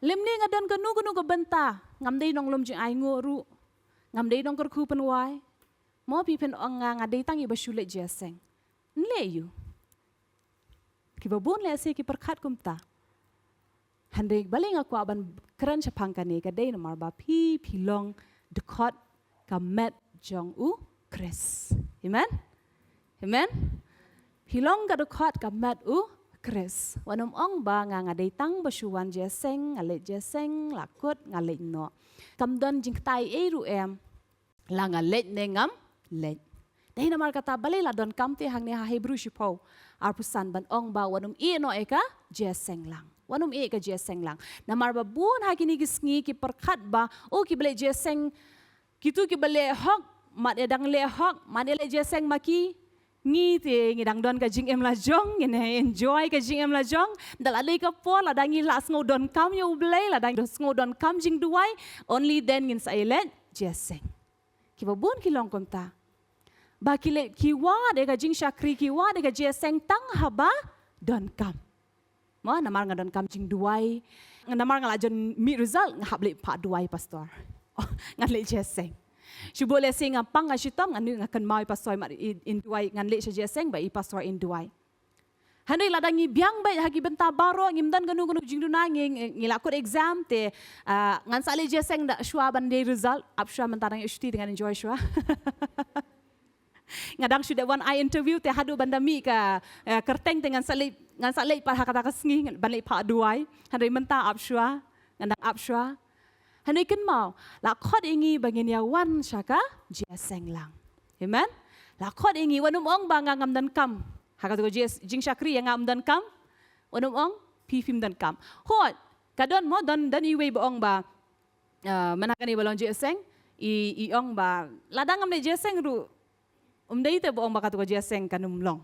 Lymne nga don kano kano ka bynta, ngam dei nonglum jingainguh ruh, ngam dei nongkyrkhu pynwai. Mo phi phin ong nga nga dei tang iba shu leit jingïaseng. Nleh ïa u. Kiba bun lehse ki pyrkhat kumta. Hynrei balei nga kwah ban kren shaphang kane ka dei namar ba phi, phi long dkhot ka met jong U Khrist. Amen? Amen? Phi long ka dkhot ka met U Khrist. Wat nym ong ba nga nga dei tang ba shu wan jingïaseng, nga leit jingïaseng, la kut, nga leit noh. Kam don jingktai ei ruh em. La nga leit ne ngam leit. Dei namar kata balei la donkam te hangne ha Hebru shiphew arphew san ban ong ba wat nym ïeh noh ïa ka jingïaseng lang. Wat nym ïeh ïa ka jingïaseng lang. Namar ba bun ha kine ki sngi ki pyrkhat ba, oh, kiba leit jingïaseng, kito kiba leh hok, mat ïa dang leh hok, mat ïa leit jingïaseng ma ki. Ngi te ngi dang don ka jingim la jong, ngin enjoy ka jingim la jong. Da la dei ka por lada ngi la sngew donkam ïa U Blei, lada ngi sngew donkam jingduwai, only then ngin sa ïaleit jingïaseng. Kiba bun ki long kumta. Ba ki leh, ki wad ïa ka jingshakri, ki wad ïa ka jingïaseng tang haba donkam. Mo, namar nga donkam jingduwai. Namar nga la jan mih result, nga hap leit phah duwai pastor. Oh, ngan leit jingïaseng. Shu buh lehse nga pang nga shitom, nga nu nga kynmaw ïa pastor, mat in, in duwai, ngan leit sha jingïaseng ba i pastor in duwai. Hynrei lada ngi biang beit ha ki bynta baroh, ngim don kano kano jingduna, ngi, ngi, ngi la kut exam te, ah, ngan sa leit jingïaseng da shuwa ban dei result, ap shuwa mynta dang ïoh shuti te ngan enjoy shuwa. Nga dang shu dep wan ai interview te haduh ban da mih ka, eh, kyrteng te ngan sa leit, ngan sa leit pat ha kata ka sngi, ngan, ban leit phah duwai. Hynrei mynta ap shuwa, ngan dang ap shuwa. Hynrei kynmaw, la khot ïa ngi ba ngin ïa wan sha ka jingïaseng lang. Amen? La khot ïa ngi, wat nym ong ba nga ngam donkam. Ha kato ka jingïas-, jingshakri ïa nga ym donkam. Wat nym ong, phi phim donkam. Hooid, ka don mo, don, don iwei ba ong ba, ah, mynta kane ba long jingïaseng, i, i ong ba, lada ngam leit jingïaseng ruh, Um dei te ba ong ba katu ka jingïaseng kan ym long.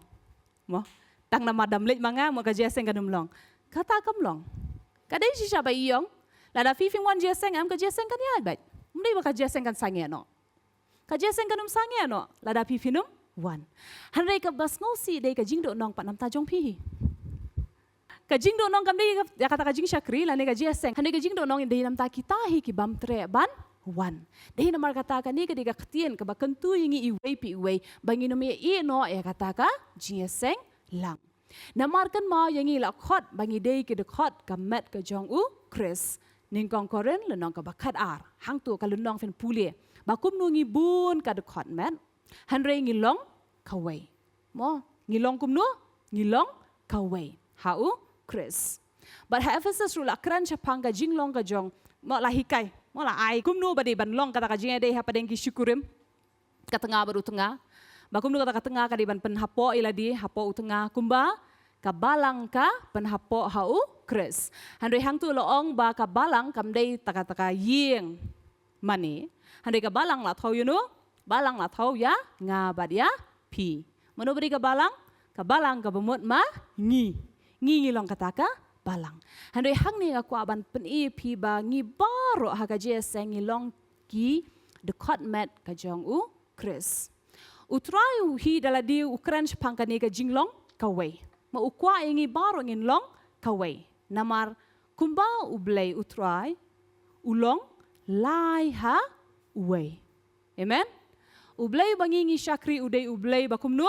Mo. Tang namar da ym leit ma nga mo ka jingïaseng kan ym long. Kata kam long. Ka dei shisha ba i ong. Lada phi phim wan jingïaseng em ka jingïaseng kan ïaid beit. Um dei ba ka jingïaseng kan sangeh noh. Ka jingïaseng kan ym sangeh noh lada phi phin ym wan. Hynrei kaba sngewsih dei ka jingduhnong pat namar ta jong phi hi. Ka jingduhnong kam dei ïa kata ka jingshakri lane ka jingïaseng. Hynrei ka jingduhnong dei namar ta kita hi ki bym treh ban wan. Dei namar kata kane ka dei ka ktien kaba kyntu ïa ngi iwei pa iwei ba ngin ym ïeh noh ïa kata ka jingïaseng lang. Namar kynmaw ïa ngi la khot ba ngi dei ki dkhot ka met ka jong u Khrist. Nyngkong Korinth lynnong kaba khatar. Hangtu ka lynnong phin pule ba kumno ngi bun ka dkhot met. Hynrei ngi long kawei. Mo, ngi long kumno? Ngi long kawei ha u Khrist. Bad ha Ephesus ruh la kren shaphang ka jinglong ka jong, mo, la hikai, mo, la ai kumno ba dei ban long kata ka jingïadei hapdeng ki shikurim, ka tnga bad u tnga. Ba kumno kata ka tnga ka dei ban pynhapoh ïa lade hapoh u tnga kumba ka balang ka pynhapoh ha u Khrist. Hynrei hangtu la ong ba ka balang kam dei ta ka, ta ka ïing mane. Hynrei ka balang la thew ïa uno, balang la thew ïa nga bad ïa phi. Mano ba dei ka balang? Ka balang kaba mut ma ngi. Ngi ngi long kata ka balang. Hynrei hangne nga kwah ban pyni ïa phi ba ngi baroh ha ka jingïaseng ngi long ki dkhot met ka jong u Khrist. U Trai u hi da lade u kren shaphang kane ka jinglong kawei. Ma u kwah ïa ngi baroh ngin long kawei. Namar kumba u Blei u Trai u long lai ha uwei. Amen. U Blei ba ngi ngi shakri u dei u Blei ba kumno?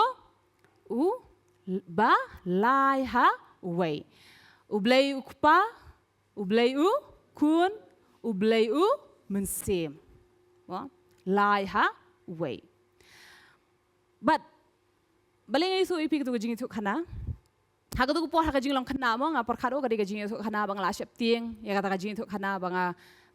U ba lai ha uwei. U Blei u Kpa, u Blei u Khun, u Blei u Mynsiem. Mo? Lai ha uwei. Bad balei nga ïathuh ïa phi katu ka jingïathuh khana? Ha katu ka por ha ka jinglong khynnah mo nga pyrkhat o ka dei ka jingïathuh khana ba nga la sheptieng ïa kata ka jingïathuh khana ba nga,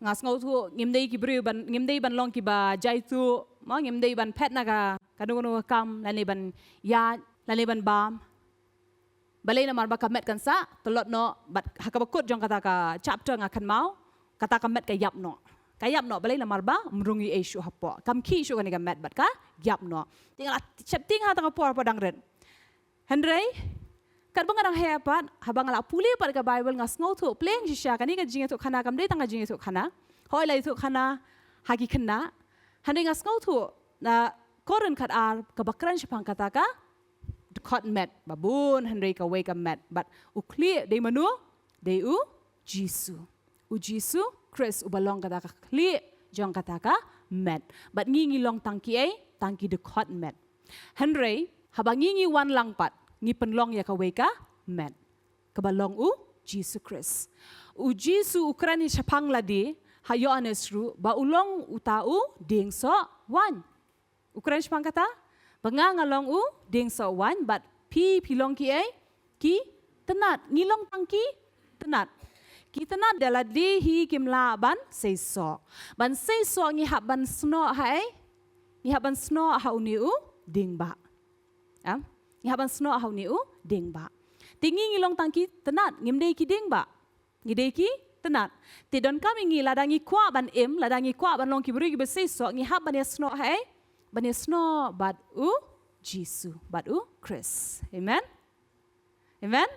nga sngewthuh ngim dei ki briew ban, ngim dei ban long kiba jaituh mo, ngim dei ban phet na ka kano kano ka kam lane ban ïaid lane ban bam. Balei? Namar ba ka met kan sah, tlot noh, bad ha kaba kut jong kata ka chapter nga kynmaw, kata ka met ka ïap noh. Ka ïap noh, balei? Namar ba ym rung ei ei shuh hapoh. Kam khih shuh kane ka met bad ka ïap noh. Te nga la sheptieng ha kata ka por hapoh dang rit. Hynrei katba nga dang heh pat, haba nga la pule pat ka Bible nga sngewthuh pleng shisha kane ka jingïathuh khana kam dei tang ka jingïathuh khana. Hooid la ïathuh khana ha ki khynnah. Hynrei nga sngewthuh na Korinth khatar kaba kren shaphang kata ka dkhot met ba bun hynrei kawei ka met bad u khlieh dei mano? Dei u Jisu. U Jisu Khrist uba long kata ka khlieh jong kata ka met. Bad ngi ngi long tang kiei? Tang ki dkhot met. Hynrei haba ngi ngi wan lang pat ngi pynlong ïa kawei ka met kaba long u Jisu Khrist. U Jisu u kren shaphang lade ha Ïoannis ruh ba u long uta u dieng soh waiñ. U kren shaphang kata ba nga nga long u dieng soh waiñ bad phi phi long kiei? Ki tnat. Ngi long tang ki tnat. Ki tnat da lade hi kim lah ban seisoh. Ban seisoh ngi hap ban snoh ha ei? Ngi hap ban snoh ha une u dieng bah. Em? Ngi hap ban snoh ha une u dieng bah. Te ngi ngi long tang ki tnat, ngim dei ki dieng bah. Ngi dei ki tnat. Te donkam ïa ngi lada ngi kwah ban im, lada ngi kwah ban long ki briew kiba seisoh, ngi hap ban ïasnoh ha ei? Ban ïasnoh bad u Jisu, bad u Khrist. Amen. Amen.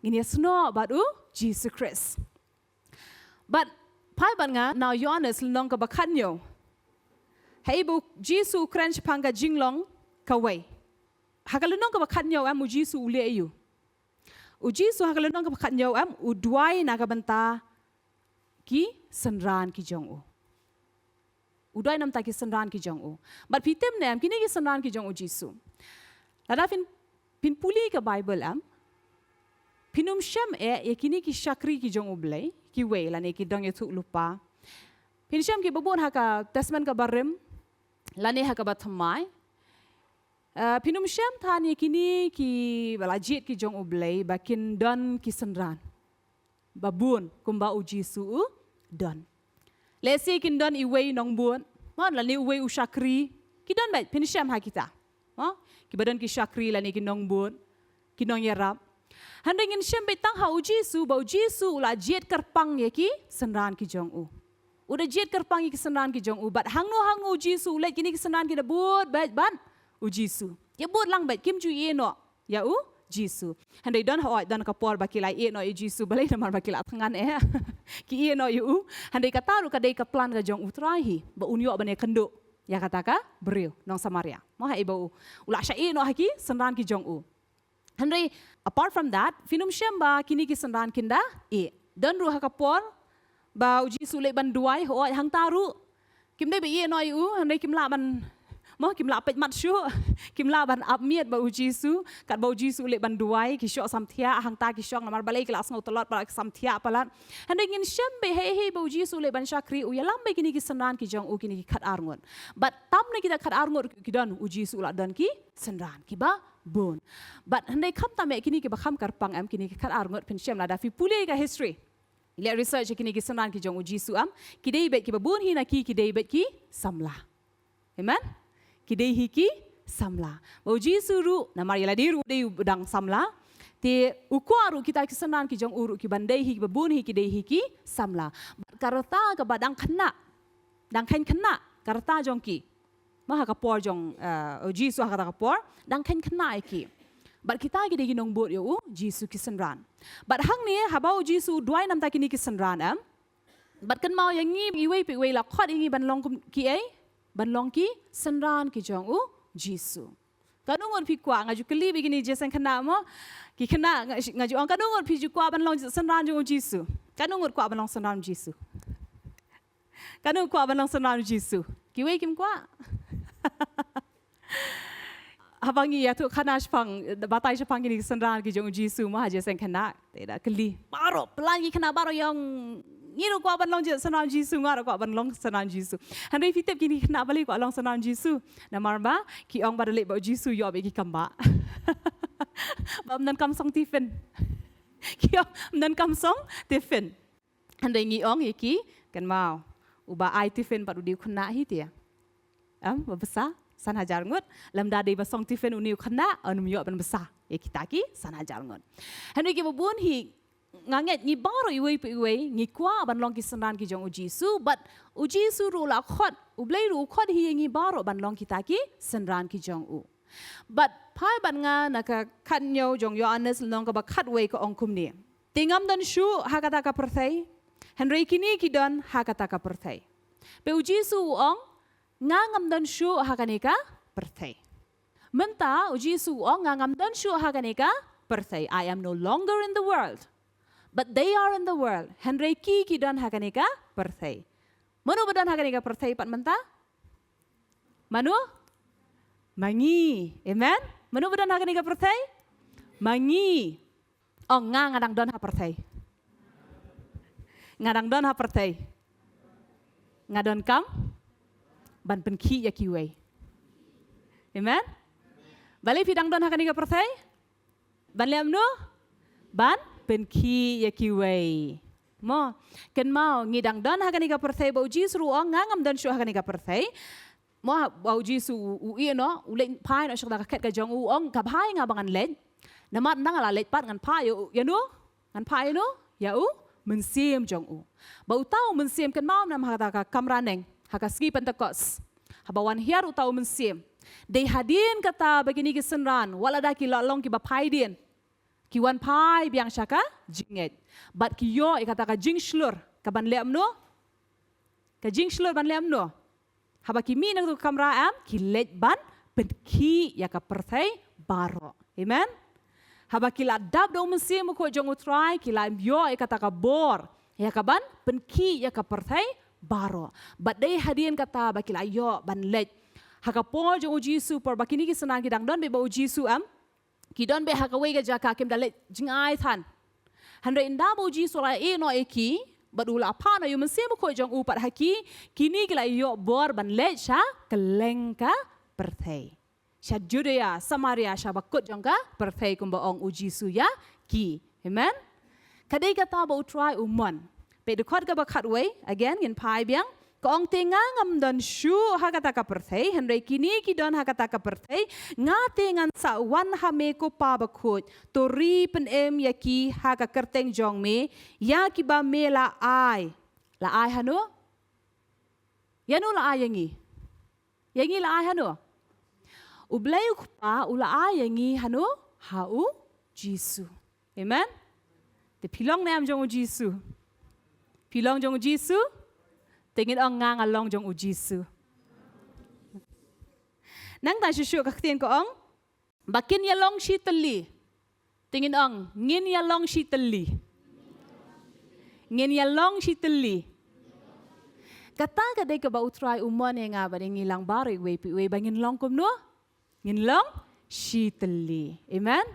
Ngin ïasnoh bad u Jisu Khrist. Bad phai bad nga na u Ïoannis lynnong kaba khathynñiew. Hei ba u Jisu u kren shaphang ka jinglong kawei. Ha ka lynnong kaba khathynñiew em u Jisu u leh aïu? U Jisu ha ka lynnong kaba khathynñiew em u duwai na ka bynta ki synran ki jong u. U duwai na ka bynta ki synran ki jong u. Bad phi tip ne em kine ki synran ki jong u Jisu? Lada phin, phin pule ka Bible em, phin ym shem eh ïa kine ki shakri ki jong u Blei kiwei lane ki dong ïathuhlypa. Phin shem kiba bun ha ka Testament kaba rim lane ha kaba thymmai. Eh, phin ym shem than ïa kine kiba la jied ki jong u Blei ba kin don ki synran ba bun kumba u Jisu u don. Lehse kin don iwei nongbud, mo, lane uwei u shakri, ki don beit, phin shem ha kita. Mo, kiba don ki shakri lane ki nongbud, ki nongïarap. Hynrei ngin shem beit tang ha u Jisu ba u Jisu u la jied kyrpang ïa ki synran ki jong u. U da jied kyrpang ïa ki synran ki jong u bad hangno hangno u Jisu u leit kine ki synran ki da bud beit bad u Jisu. Ïa bud lang bad kim ju ïeh noh ïa u Jisu. Hynrei don hooid, don ka por ba ki la ïeh noh ïa u Jisu, balei? Namar ba ki la thngan eh. Ki ïeh noh ïa u. Hynrei kata ruh ka dei ka plan ka jong U Trai hi, ba un ïoh ban ïakynduh ïa kata ka briew nong Samaria. Mo, ha ïa ba u, u la shah ïeh noh ha ki synran ki jong u. Hynrei apart from that, phin ym shem ba kine ki synran kin da ïeh. Don ruh ha ka por ba u Jisu u leit ban duwai, hooid, hangta ruh kim dei ba ïeh noh ïa u, hynrei kim lah ban, mo, kim lah peit mat shuh, kim lah ban ap miet bad u Jisu. Katba u Jisu u leit ban duwai, ki shoh samthiah, hangta ki shong, namar balei? Ki la sngew tlot palat, ki samthiah palat. Hynrei ngin shem ba hei hei ba u Jisu u leit ban shakri, u ïalam bad kine ki synran ki jong u, kine ki khatar ngut. Bad tam na kita khatar ngut ki don, u Jisu u la don ki synran kiba bun. Bad hynrei khamtam eh kine kiba kham kyrpang, em, kine ki khatar ngut, phin shem lada phi pule ka history, leh research ïa kine ki synran ki jong u Jisu, em, ki dei bad kiba bun hi na ki, ki dei bad ki samla. Amen. Ki dei hi ki samla. Bad u Jisu ruh, namar ïa lade ruh u dei u dang samla, te u kwah ruh kita ki synran ki jong u ruh kiban dei hi, kiba bun hi, ki dei hi ki samla. Bad ka rta kaba dang khynnah, dang khein khynnah ka rta jong ki. Mo, ha ka por jong, eh, u Jisu, ha kata ka por dang khein khynnah ïa ki. Bad kita ki dei ki nongbud ïa u Jisu, ki synran. Bad hangne haba u Jisu u duwai namar kine ki synran, em, bad kynmaw ïa ngi, iwei pa iwei la khot ïa ngi ban long kum ki ei, ban long ki synran ki jong u Jisu. Katno ngut phi kwah? Nga ju kylli bad kine ki jingkhynnah, mo, ki khynnah, nga, nga ju ong, katno ngut phi ju kwah ban long synran jong u Jisu? Katno ngut kwah ban long synran u Jisu? Katno kwah ban long synran u Jisu? Kiwei kim kwah. Haba ngi ïathuh khana shaphang, batai shaphang kine ki synran ki jong u Jisu, mo, ha jingkhynnah, te da kylli baroh, plan ki khynnah baroh ïa ong, ngi ruh kwah ban long synran u Jisu, nga ruh kwah ban long synran u Jisu. Hynrei phi tip kine ki khynnah balei kwah long synran u Jisu? Namar ba ki ong ba da leit bad u Jisu ïoh bad ki kam bah. Ba ym donkam song tiffin. Ki ong ym donkam song tiffin. Hynrei ngi ong ïa ki, kynmaw, uba ai tiffin pat u dei u khynnah hi te. Em, ba bsa san hajar ngut, lymda dei ba song tiffin une u khynnah, un ym ïoh ban bsa ïa kita ki san hajar ngut. Hynrei kiba bun hi, nga ngeit ngi baroh iwei pa iwei ngi kwah ban long ki synran ki jong u Jisu, bad u Jisu ruh u la khot, U Blei ruh u khot hi ïa ngi baroh ban long kita ki synran ki jong u. Bad phai bad nga na ka khathynñiew jong Ïoannis, lynnong kaba khatwei, ka ong kumne: Te ngam don shuh ha kata ka pyrthei, hynrei kine ki don ha kata ka pyrthei. Bad u Jisu u ong, nga ngam don shuh ha kane ka pyrthei. Mynta u Jisu u ong, nga ngam don shuh ha kane ka pyrthei. I am no longer in the world, but they are in the world. Hynrei ki, ki don ha kane ka pyrthei. Mano ba don ha kane ka pyrthei pat mynta? Mano? Ma ngi. Amen. Mano ba don ha kane ka pyrthei? Ma ngi. Ong, nga, nga dang don ha pyrthei. Nga dang don ha pyrthei. Nga donkam ban pynkhih ïa kiwei. Amen. Balei phi dang don ha kane ka pyrthei? Ban leh kumno? Ban pynkhih ïa kiwei. Mo, kynmaw, ngi dang don ha kane ka pyrthei, bad u Jisu ruh u ong, nga ngam don shuh ha kane ka pyrthei. Mo, haba u Jisu u, u ïeh noh, u leit phai noh sha kata ka khet ka jong u, u ong, ka bha ïa nga ba ngan leit. Namar ynda nga la leit pat ngan phah ïa u, ïa no? Ngan phah ïa no? Ïa u Mynsiem jong u. Bad uta u Mynsiem, kynmaw mynne ha kata ka kamra neng, ha ka sngi Pentekost, haba wan hiar uta u Mynsiem, dei hadien kata ba kine ki synran, wat lada ki la long kiba phai dien, ki wan phai biang sha ka jingngeit. Bad ki ïoh ïa kata ka jingshlur, ka ban leh kumno? Ka jingshlur ban leh kumno? Haba ki mih na kata ka kamra, em, ki leit ban pynkhih ïa ka pyrthei baroh. Amen. Haba ki la dap da u Mynsiem Bakhuid jong u Trai, ki la ïoh ïa kata ka bor, ïa ka ban pynkhih ïa ka pyrthei baroh. Bad dei hadien kata ba ki la ïoh ban leit. Ha ka por jong u Jisu, por ba kine ki synran ki dang don beit bad u Jisu, em, ki don beit ha kawei ka jaka, kim da leit jngai than. Hynrei ynda ba u Jisu u la ïeh noh ïa ki, bad u la phah noh ïa u Mynsiem Bakhuid jong u pat ha ki, kine ki la ïoh bor ban leit sha kylleng ka pyrthei. Sha Judea, Samaria, sha bakut jong ka pyrthei, kumba ong u Jisu ïa ki. Amen. Ka dei kata ba u Trai u mon. Peit dkhot kaba khatwei, again, ngin phai biang. Ka ong, te nga ngam don shuh ha kata ka pyrthei, hynrei kine ki don ha kata ka pyrthei. Nga te ngan sa wan ha me ko Pa Bakhuid, to ri pynim ïa ki ha ka kyrteng jong me, ïa kiba me la ai. La ai hano? Ïano la ai ïa ngi? Ïa ngi la ai hano? U Blei u Kpa u la ai ïa ngi hano? Ha u Jisu. Amen. Te phi long ne em jong u Jisu? Phi long jong u Jisu? Te ngin ong nga nga long jong u Jisu. Nangta shuh shuh ka ktien ka ong ba kin ïa long shi tylli. Te ngin ong ngin ïa long shi tylli. Ngin ïa long shi tylli. Kata ka dei kaba u Trai u mon ïa nga bad ïa ngi lang baroh iwei pa iwei ba ngin long kumno? Ngin long shi tylli. Amen.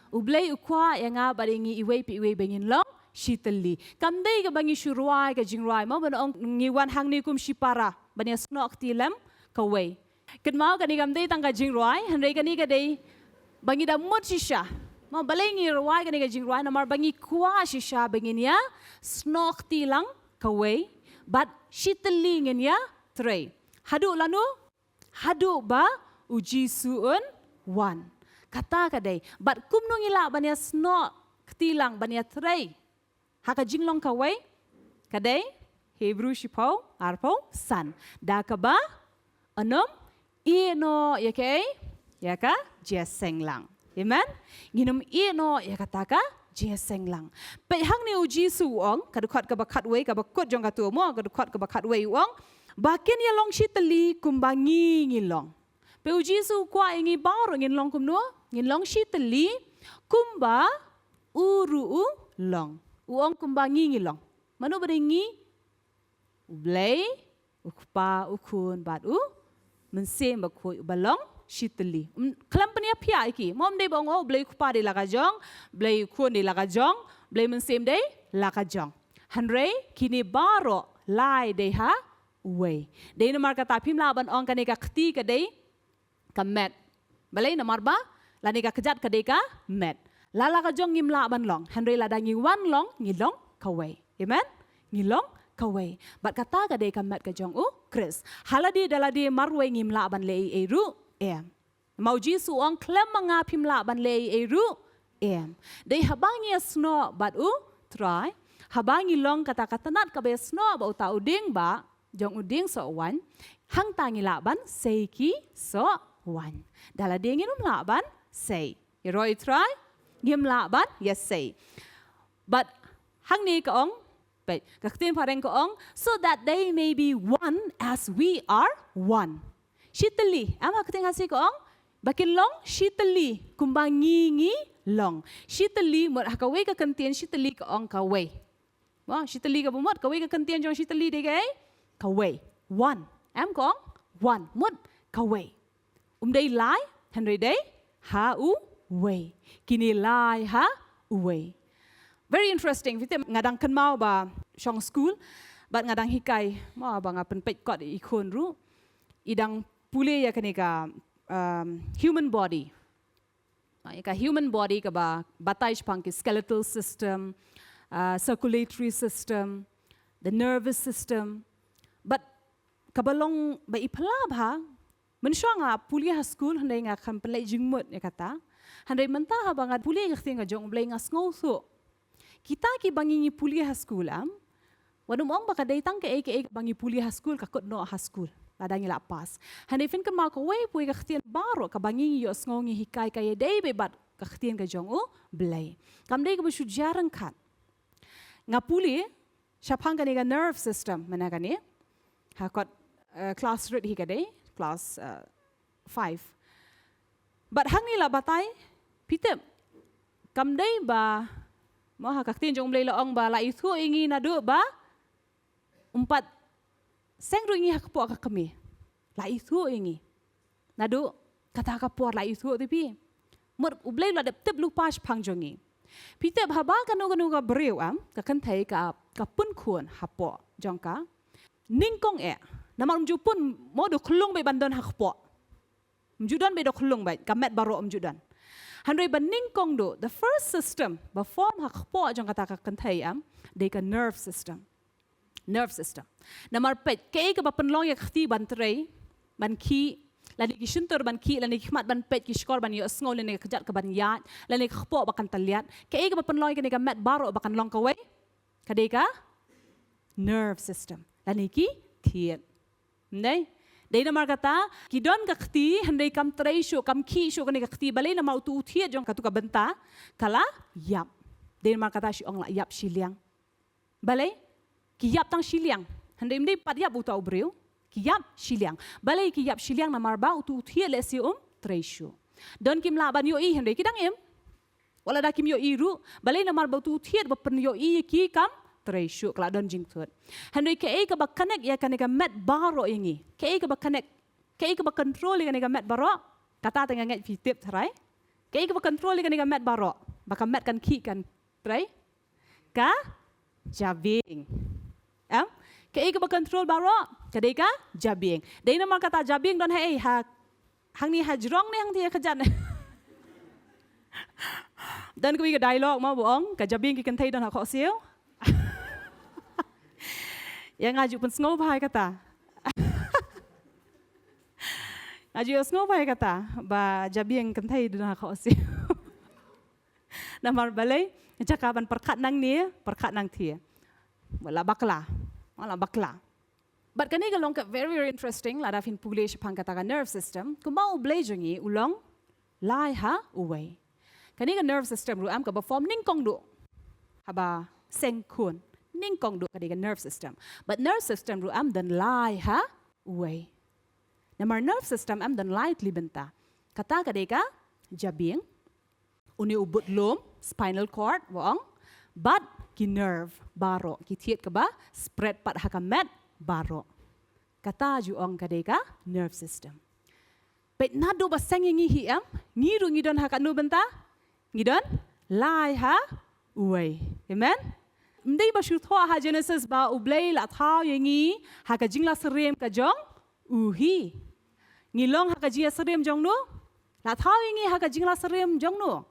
U Blei u kwah ïa nga bad ïa ngi iwei pa iwei ba ngin long shi tylli. Kam dei kaba ngi shu rwai ka jingrwai mo ban ong ngi wan hangne kum shipara ban ïa snoh kti lang kawei. Kynmaw kane kam dei tang ka jingrwai, hynrei kane ka dei ba ngi da mut shisha. Mo balei ngi rwai kane ka jingrwai, namar ba ngi kwah shisha ba ngin ïa snoh kti lang kawei bad shi tylli ngin ïa trei. Haduh lano? Haduh ba u Jisu un wan. Kata ka dei. Bad kumno ngi lah ban ïa snoh kti lang ban ïa trei ha ka jinglong kawei? Ka dei Hebru shiphew arphew san. Da kaba yn ym ïehnoh ïa kaei? Ïa ka jingïaseng lang. Amen. Ngin ym ïehnoh ïa kata ka jingïaseng lang. Peit hangne u Jisu u ong, ka dkhot kaba khatwei, kaba kut jong kato mo, ka dkhot kaba khatwei u ong ba kin ïa long shi tylli kumba ngi ngi long. Peit u Jisu u kwah ïa ngi baroh ngin long kumno? Ngin long shi tylli kumba u ruh u long. U ong kumba ngi ngi long. Mano ba dei ngi? U Blei, u Kpa, u Khun bad u Mynsiem Bakhuid uba long shi tylli. Um, khlem pynïaphiah ïa ki. Mo ym dei ba ong, oh, Blei u Kpa dei la ka jong, Blei u Khun dei la ka jong, Blei Mynsiem dei la ka jong. Hynrei kine baroh lai dei ha uwei. Dei namar kata phim lah ban ong kane ka kti ka dei ka met. Balei? Namar ba lane ka kjat ka dei ka met. La la ka jong ngim lah ban long, hynrei lada ngi wan long ngi long kawei. Amen. Ngi long kawei. Bad kata ka dei ka met ka jong u Khrist. Ha lade da lade marwei ngim lah ban leh ei ei ruh. Em. Ma u Jisu u ong khlem ma nga phim lah ban leh ei ei ruh. Em. Dei haba ngi ïa snoh bad u Trai, haba ngi long kata ka tnat kaba ïa snoh bad uta u dieng ba jong u dieng soh waiñ, hangta ngi lah ban sei ki soh waiñ. Da lade ngin ym lah ban sei. Ïaroh ïa u Trai, ngim lah ban ïa sei. Bad hangne ka ong, peit, ka ktien phareng ka ong, so that they may be one as we are one. Shi tylli, em ha ka ktien Khasi ka ong, ba kin long shi tylli kumba ngi ngi long. Shi tylli mut ha kawei ka kyntien shi tylli ka ong kawei. Mo, shi tylli kaba mut, kawei ka kyntien jong shi tylli dei kaei? Kawei. One. Em ka ong? One. Mut kawei. Um dei lai, hynrei dei ha uwei. Kine lai ha uwei. Very interesting. Phi tip nga dang kynmaw ba shong skul bad nga dang hikai, mo, ba nga pynpeit kot ïa i khun ruh. I dang pule ïa kane ka, um, human body. Ïa ka human body kaba batai shaphang ki skeletal system, uh, circulatory system, the nervous system. But kaba long ba i phylla bha, mynshuwa nga pule ha skul hynrei nga khlem pynleit jingmut ïa kata. Hynrei mynta haba nga pule ïa ka ktien ka jong U Blei nga sngewthuh. Kita kiba ngi ngi pule ha skul, em, wat nym ong ba ka dei tang kaei kaei kaba ngi pule ha skul ka kut noh ha skul lada ngi la pass. Hynrei phin kynmaw kawei pat ka ktien baroh kaba ngi ngi ïohsngew ngi hikai ka ïadei beit bad ka ktien ka jong U Blei. Kam dei kaba shu jia ryngkat. Nga pule shaphang kane ka nerve system mynne kane. Ha kot, eh, klas rit hi ka dei, klas, eh, five. Bad hangne la batai, phi tip, kam dei ba, mo, ha ka ktien jong U Blei la ong ba la ithuh ïa ngi naduh ba ym pat seng ruh ïa ngi ha kpoh ka kmie. La ithuh ïa ngi. Naduh kata ka por la ithuh te phi. Mut U Blei u la dep tip lypa shaphang jong ngi. Phi tip haba kano kano ka briew, em, ka kynthei ka, ka pun khun hapoh jong ka. Nyngkong eh. Namar um ju pun, mo, da khyllung beit ban don ha kpoh. Um ju don beit da khyllung beit, ka met baroh um ju don. Hynrei ba nyngkong duh, the first system ba form ha kpoh jong kata ka kynthei, em, dei ka nerve system. Nerve system. Namar peit, kaei kaba pynlong ïa ka kti ban trei, ban khih, lane ki shyntur ban khih, lane ki khmat ban peit, ki shkor ban ïohsngew, lane ka kjat ka ban ïaid, lane ka kpoh ba kan tylliat. Kaei kaba pynlong ïa kane ka met baroh ba kan long kawei? Ka dei ka nerve system. Lane ki thied. Ym dei? Dei namar kata, ki don ka kti, hynrei kam trei shuh, kam khih shuh kane ka kti, balei namar utu u thied jong katu ka bynta, ka la ïap. Dei namar kata shu ong la ïap shiliang. Balei, ki ïap tang shiliang. Hynrei ym dei pat ïap uta u briew, ki ïap shiliang. Balei ki ïap shiliang namar ba utu u thied lehse um trei shuh. Don kim lah ban ïohi hynrei ki dang im. Wat lada kim ïohi ruh, balei namar ba utu u thied ba pynïohi ïa ki kam trei shuh, ka la don jingthut. Hynrei kaei kaba connect ïa kane ka met baroh ïa ngi. Kaei kaba connect, kaei kaba control ïa kane ka met baroh. Kata te nga ngeit phi tip tharai. Kaei kaba control ïa kane ka met baroh. Ba ka met kan khih kan trei. Ka jabieng. Em? Kaei kaba control baroh, ka dei ka jabieng. Dei namar kata jabieng don haei, ha hangne ha jrong ne hangtei ha kjat. Don kawei ka dialogue mo ba ong, ka jabieng ki kynthei don ha khohsiew. Ïa nga ju pynsngewbha ïa kata. Nga ju sngewbha ïa kata, ba jabieng kynthei don ha khohsiew. Namar balei, jaka ban pyrkhat nangne, pyrkhat nangthie. La bakla, la bakla. Bad kane ka long ka very, very interesting, lada phin pule shaphang kata ka nerve system, kumba U Blei jong ngi u long lai ha uwei. Kane ka nerve system ruh em kaba form nyngkong duh. Haba seng khun, nyngkong duh ka dei ka nerve system. Bad nerve system ruh em don lai ha uwei. Namar nerve system em don lai tylli bynta. Kata ka dei ka jabieng, une u budlum, spinal cord ba ong, bad ki nerve baroh, ki thied kaba spread pat ha ka met baroh. Kata ju ong ka dei ka nerve system. Peit naduh ba seng ïa ngi hi em, ngi ruh ngi don ha katno bynta? Ngi don lai ha uwei. Amen. Ym dei ba shu thoh ha Genesis ba U Blei la thaw ïa ngi ha ka jingla syriem ka jong u hi. Ngi long ha ka jingïasyriem jong no? La thaw ïa ngi ha ka jingla syriem jong no?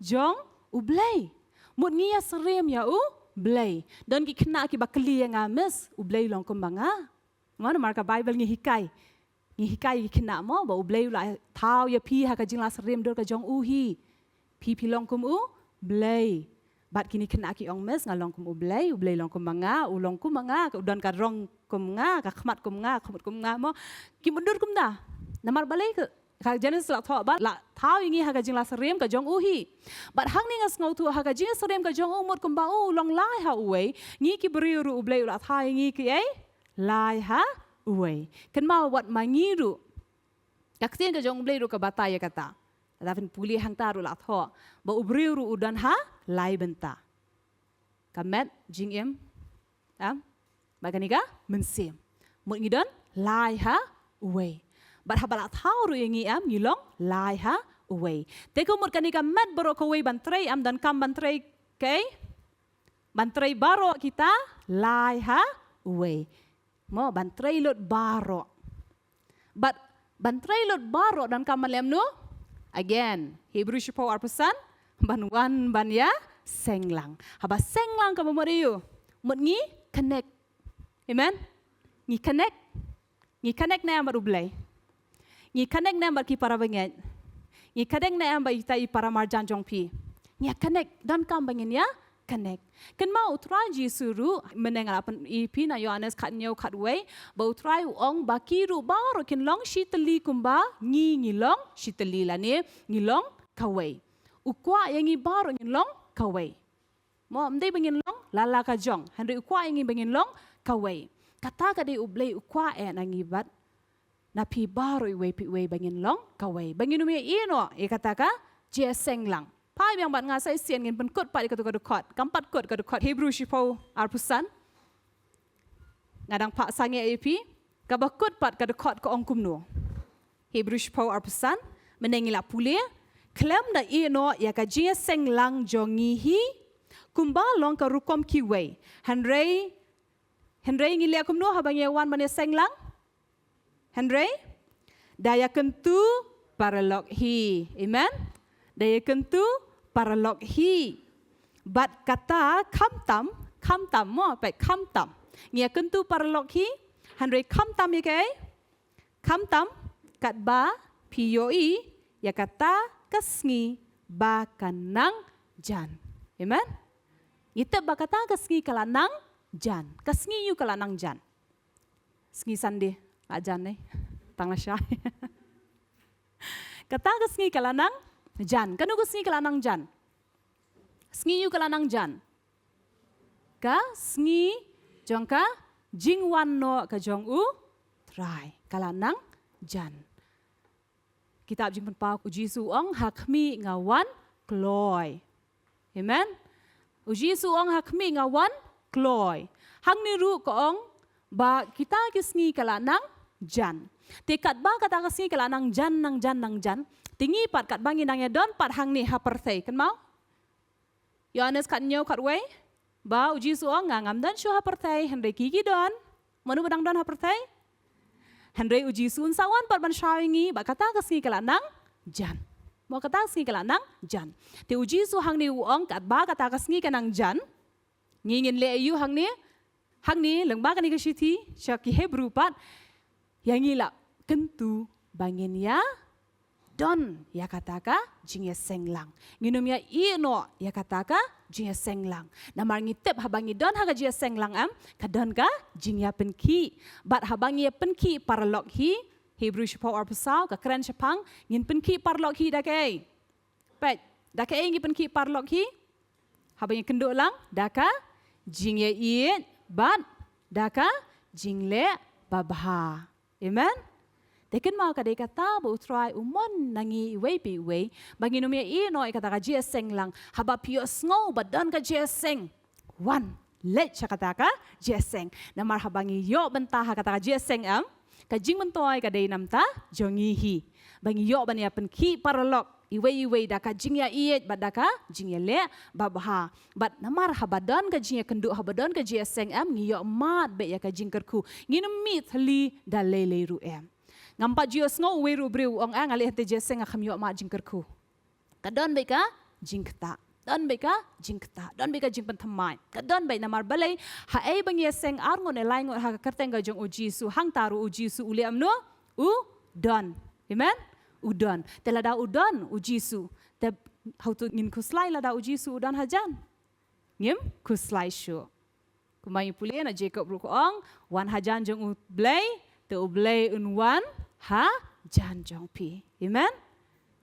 Jong U Blei. Mut ngi ïasyriem ïa U Blei. Don ki khynnah kiba kylli ïa nga, Miss, U Blei long kumba nga? Mo, namar ka Bible ngi hikai. Ngi hikai ki khynnah mo, ba U Blei u la thaw ïa phi ha ka jingla syriem dur ka jong u hi. Phi phi long kum U Blei. Bad kine khynnah ki ong, Miss, nga long kum U Blei, U Blei long kumba nga, u long kumba nga, u don ka rong kum nga, ka khmat kum nga, ka khmat kum nga mo. Ki mutdur kumta. Namar balei ka, ka Genesis la thoh ba la thaw ïa ngi ha ka jingla syriem ka jong u hi. Bad hangne nga sngewthuh ha ka jingla syriem ka jong u mut kumba u long lai ha uwei, ngi ki briew ruh U Blei u la thaw ïa ngi kiei? Lai ha uwei. Kynmaw wat ma ngi ruh. Ka ktien ka jong U Blei ruh ka batai ïa kata. Lada phin pule hangta ruh la thoh ba u briew ruh u don ha lai bynta. Ka met, jingim, em? Bad kane ka mynsiem. Mut ngi don lai ha uwei. Bad haba la thaw ruh ïa ngi em, ngi long lai ha uwei. Te ka mut kane ka met baroh kawei ban trei em, donkam ban trei kaei? Ban trei baroh kita lai ha uwei. Mo, ban trei lut baroh. Bad ban trei lut baroh donkam ban leh kumno? Again, Hebru shiphew arphew san, ban wan ban ïaseng lang. Haba seng lang kaba mut aïu? Mut ngi connect. Amen? Ngi connect. Ngi connect ne em bad U Blei? Ngi connect ne em bad ki para bangeit? Ngi connect ne em bad ita i para marjan jong phi? Ngi ïa connect, donkam ba ngin ïa connect. Kynmaw U Trai Jisu ruh, mynne nga la pyni ïa phi na Ïoannis khathynñiew khatwei, ba U Trai u ong ba ki ruh baroh kin long shitylli kumba ngi ngi long shitylli lane ngi long kawei. U kwah ïa ngi baroh ngin long kawei. Mo, ym dei ba ngin long lala ka jong, hynrei u kwah ïa ngi ba ngin long kawei. Kata ka dei U Blei u kwah eh na ngi bad na phi baroh iwei pa iwei ba ngin long kawei. Ba ngin ym ïa ïehnoh ïa kata ka jingïaseng lang. Phai biang bad nga sa shisien, ngin pynkut pat ïa katu ka dkhot. Kam pat kut ka dkhot Hebru shiphew arphew san. Nga dang phah sangeh ïa phi. Kaba kut pat ka dkhot ka ong kumno? Hebru shiphew arphew san, mynne ngi la pule, khlem da ïehnoh ïa ka jingïaseng lang jong ngi hi, kumba long ka rukom kiwei. Hynrei, hynrei ngi leh kumno haba ngi ïa wan ban ïaseng lang? Hynrei da ïakyntu paralok hi. Amen. Da ïakyntu paralok hi. Bad kata khamtam, khamtam mo, peit khamtam. Ngi ïakyntu paralok hi, hynrei khamtam ïa kaei? Khamtam katba phi ïohi ïa kata ka sngi ba ka nang jan. Amen. Ngi tip ba kata ka sngi ka la nang jan. Ka sngi ïu ka la nang jan? Sngi Sunday. Ajan ne. Tang la shai. Kata ka sngi ka la nang jan. Kano ka sngi ka la nang jan? Sngi aiu ka la nang jan? Ka sngi jong ka jingwan noh ka jong U Trai ka la nang jan. Kitab Jingpynpaw, U Jisu u ong, ha khmih nga wan kloi. Amen. U Jisu u ong, ha khmih nga wan kloi. Hangne ruh ka ong ba kita ki sngi ka la nang jan. Te katba kata ka sngi ka la nang jan, nang jan, nang jan, te ngi pat katba ngi nang ïa don pat hangne ha pyrthei, kynmaw? Ïoannis khathynñiew khatwei, ba U Jisu u ong, nga ngam don shuh ha pyrthei, hynrei ki ki don. Mano ba dang don ha pyrthei? Hynrei U Jisu un sa wan pat ban shaw ïa ngi, ba kata ka sngi ka la nang jan. Mo, kata ka sngi ka la nang jan. Te U Jisu hangne u ong, katba kata ka sngi ka nang jan, ngi ngin leh aiu hangne? Hangne lyngba kane ka shithi sha ki Hebru pat, ïa ngi la kyntu ba ngin ïa don ïa kata ka jingïaseng lang. Ngin ym ïa ïeh noh ïa kata ka jingïaseng lang. Namar ngi tip haba ngi don ha ka jingïaseng lang, em, ka don ka jingïapynkhih. Bad haba ngi ïa pynkhih paralok hi, Hebru shiphew arphew saw ka kren shaphang, ngin pynkhih paralok hi da kaei? Peit, da kaei ngi pynkhih paralok hi? Haba ngi kynduh lang, da ka jingïaieit bad da ka jingleh babha. Amen. Te kynmaw, ka dei kata ba U Trai u mon na ngi iwei pa iwei, ba ngin ym ïa ïeh noh ïa kata ka jingïaseng lang. Haba phi ïohsngew ba don ka jingïaseng, wan, leit sha kata ka jingïaseng. Namar haba ngi ïoh bynta ha kata ka jingïaseng, em, ka jingmyntoi ka dei na bynta jong ngi hi. Ba ngi ïoh ban ïa pynkhih paralok iwei iwei da ka jingïaieit bad da ka jingïaleh babha. Bad namar haba don ka jingïakynduh, haba don ka jingïaseng, em, ngi ïoh mad beit ïa ka jingkyrkhu. Ngin ym mih thylli da lei lei ruh, em. Ngam pat ju ïohsngew uwei ruh u briew u ong, ah, nga leit hangtei jingïaseng, nga khlem ïoh mad jingkyrkhu. Ka don beit ka jingktah. Don beit ka jingktah. Don beit ka jingpynthymmai. Ka don beit, namar balei? Haei ba ngi ïaseng ar ngut ne lai ngut ha ka kyrteng ka jong U Jisu, hangta ruh U Jisu u leh kumno? U don. Amen. U don. Te lada u don U Jisu, te hato ngin khuslai lada U Jisu u don hajan? Ngim khuslai shuh. Kumba ngi pule, na Jakob ruh ka ong, wan hajan jong U Blei, te U Blei un wan hajan jong phi. Amen.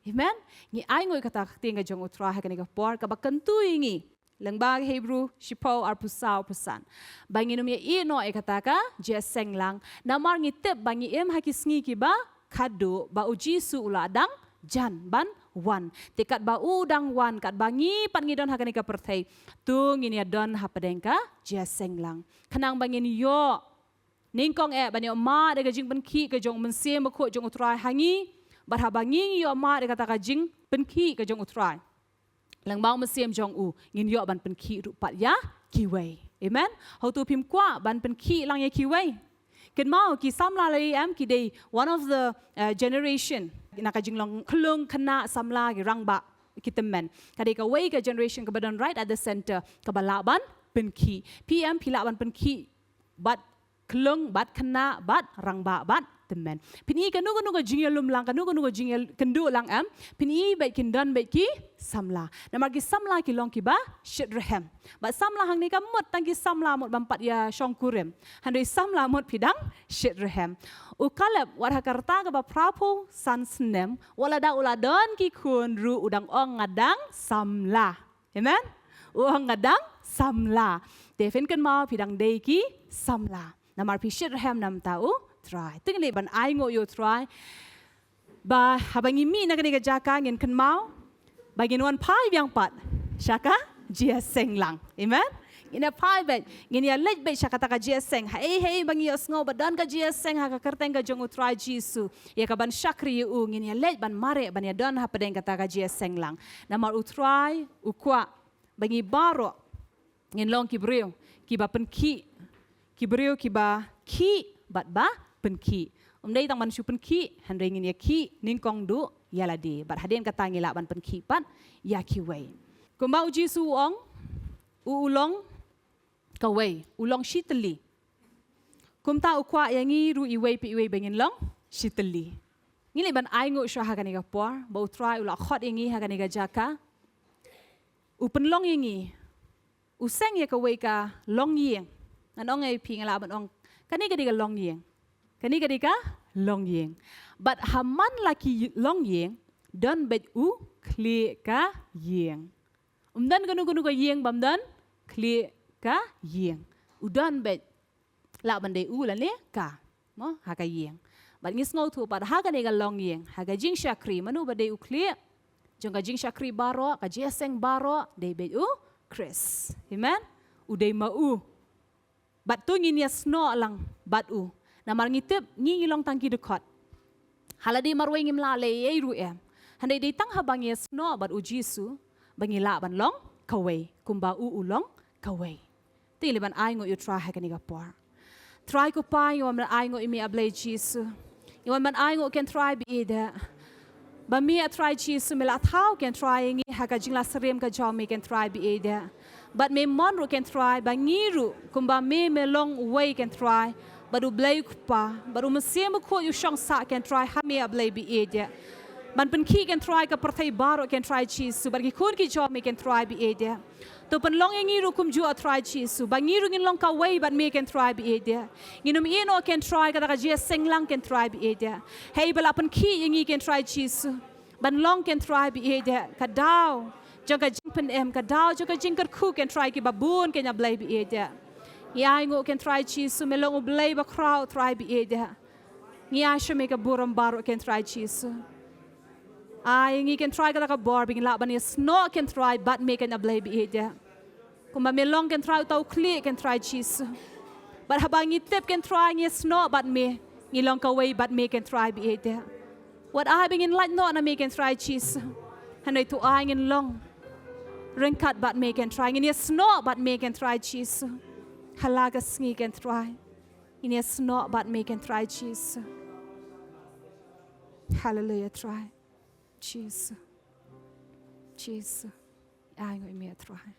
Amen. Ngi ai nguh ïa kata ka ktien ka jong U Trai ha kane ka por, kaba kyntu ïa ngi lyngba Hebru shiphew arphew saw, arphew san, ba ngin ym ïa ïeh noh ïa kata ka jingïaseng lang. Namar ngi tip ba ngi im ha ki sngi kiba khadduh, ba U Jisu u la dang jan ban wan. Te katba u dang wan, katba ngi pat ngi don ha kane ka pyrthei, to ngin ïa don hapdeng ka jingïaseng lang. Khnang ba ngin ïoh nyngkong eh ban ïoh mad ïa ka jingpynkhih ka jong U Mynsiem Bakhuid jong U Trai ha ngi. Bad haba ngi ïoh mad ïa kata ka jingpynkhih ka jong U Trai lyngba U Mynsiem jong u, ngin ïoh ban pynkhih ruh pat ïa kiwei. Amen. Hato phim kwah ban pynkhih lang ïa kiwei? Kynmaw, ki samla lei, em, ki dei one of the, uh, generation na ka jinglong khyllung khynnah samla, ki rangbah, ki tymmen. Ka dei kawei ka generation kaba don right at the center, kaba lah ban pynkhih. Phi, em, phi lah ban pynkhih bad khyllung bad khynnah bad rangbah bad tymmen. Phin i kano kano ka jingïalum lang, kano kano ka jingïakynduh lang, em, phin i beit kin don beit ki samla. Namar ki samla ki long kiba shitrhem. Bad samla hangne kam mut tang ki samla mut bym pat ïa shongkurim. Hynrei samla mut phi dang shitrhem. U Kaleb, wat ha ka rta kaba phraphew san snem, wat lada u la don ki khun ruh, u dang ong, nga dang samla. Amen. U ong, nga dang samla. Te phin kynmaw, phi dang dei ki samla. Namar phi shitrhem na bynta U Trai. Te ngin leit ban ai nguh ïa U Trai. Ba haba ngi mih na kane ka jaka, ngin kynmaw ba ngin wan phai biang pat sha ka jingïaseng lang. Amen. Ngin ïa phai beit, ngin ïa leit beit sha kata ka jingïaseng. Haei haei ba ngi ïohsngew ba don ka jingïaseng ha ka kyrteng ka jong U Trai Jisu, ïa kaban shakri ïa u, ngin ïa leit ban mareh, ban ïa don hapdeng kata ka jingïaseng lang. Namar U Trai u kwah ba ngi baroh ngin long ki briew kiba pynkhih, ki briew kiba khih bad ba pynkhih. Ym dei tang ban shu pynkhih, hynrei ngin ïa khih nyngkong duh ïa lade. Bad hadien kata ngi lah ban pynkhih pat ïa kiwei. Kumba U Jisu u ong, u, u long kawei, u long shitylli. Kumta u kwah ïa ngi ruh iwei pa iwei ba ngin long shitylli. Ngi leit ban ai nguh shuh ha kane ka por ba U Trai u la khot ïa ngi ha kane ka jaka. U pynlong ïa ngi, u seng ïa kawei ka longïing. Ngan ong ïa phi, nga lah ban ong, kane ka dei ka longïing. Kane ka dei ka longïing. Bad ha man la ki longïing, don beit u khlieh ka ïing. Um don kano kano ka ïing bym don khlieh ka ïing. U don beit lah ban dei u lane ka. Mo, ha ka ïing. Bad ngi sngewthuh pat ha kane ka longïing, ha ka jingshakri, mano ba dei u khlieh jong ka jingshakri baroh, ka jingïaseng baroh, dei beit u Khrist. Amen. U dei ma u. Bad to ngin ïasnoh lang bad u. Namar ngi tip ngi ngi long tang ki dkhot. Ha lade marwei ngim lah leh ei ei ruh em. Hynrei dei tang haba ngi ïasnoh bad u Jisu ba ngi lah ban long kawei kumba u u long kawei. Te ngi lah ban ainguh ïa u Trai ha kane ka por. Trai ko Pa, ngi wan ban ainguh ïa me A Blei Jisu. Ngi wan ban ainguh, ko Trai, ba ïeit ba me, A Trai Jisu, me la thaw, ko Trai, ïa ngi ha ka jinglong syriem ka jong me, ko Trai, ba ïeit. Bad me mon ruh, ko Trai, ba ngi ruh kumba me, me long uwei, ko Trai, bad U Blei U Kpa, bad U Mynsiem Bakhuid u shong sah, ko Trai, ha me, A Blei ba ïeit. Ban pynkhih, ko Trai, ka pyrthei baroh, ko Trai Jisu, bad ki khun ki jong me, ko Trai, ba ïeit. To pynlong ïa ngi ruh kumjuh, A Trai Jisu, ba ngi ruh ngin long kawei bad me, ko Trai, ba ïeit. Ngin ym ïehnoh, ko Trai, kata ka jingïaseng lang, ko Trai, ba ïeit. Hei ba la pynkhih ïa ngi, ko Trai Jisu, ban long, ko Trai, ba ïeit, ka daw jong ka jingpynim, ka daw jong ka jingkyrkhu, ko Trai, kiba bun, ko Blei ba ïeit. Ngi ainguh, ko Trai Jisu, me long U Blei bakhraw, Trai ba ïeit. Ngi ai sha me ka burom baroh, ko Trai Jisu. Ai ngi, ko Trai, kata ka bor ba ngin lah ban ïasnoh, ko Trai, bad me, ko Blei ba ïeit. Kumba me long, ko Trai, uta u khlieh, ko Trai Jisu. Bad haba ngi tip, ko Trai, ngi ïasnoh bad me, ngi long kawei bad me, ko Trai ba ïeit. Wat ai ba ngin lait noh na me, ko Trai Jisu. Hynrei to ai ngin long ryngkat bad me, ko Trai. Ngin ïasnoh bad me, ko Trai Jisu. Ha la ka sngi, ko Trai, ngin ïasnoh bad me, ko Trai Jisu. Haleluia, Trai Jisu. Jisu. Ainguh ïa me, Trai.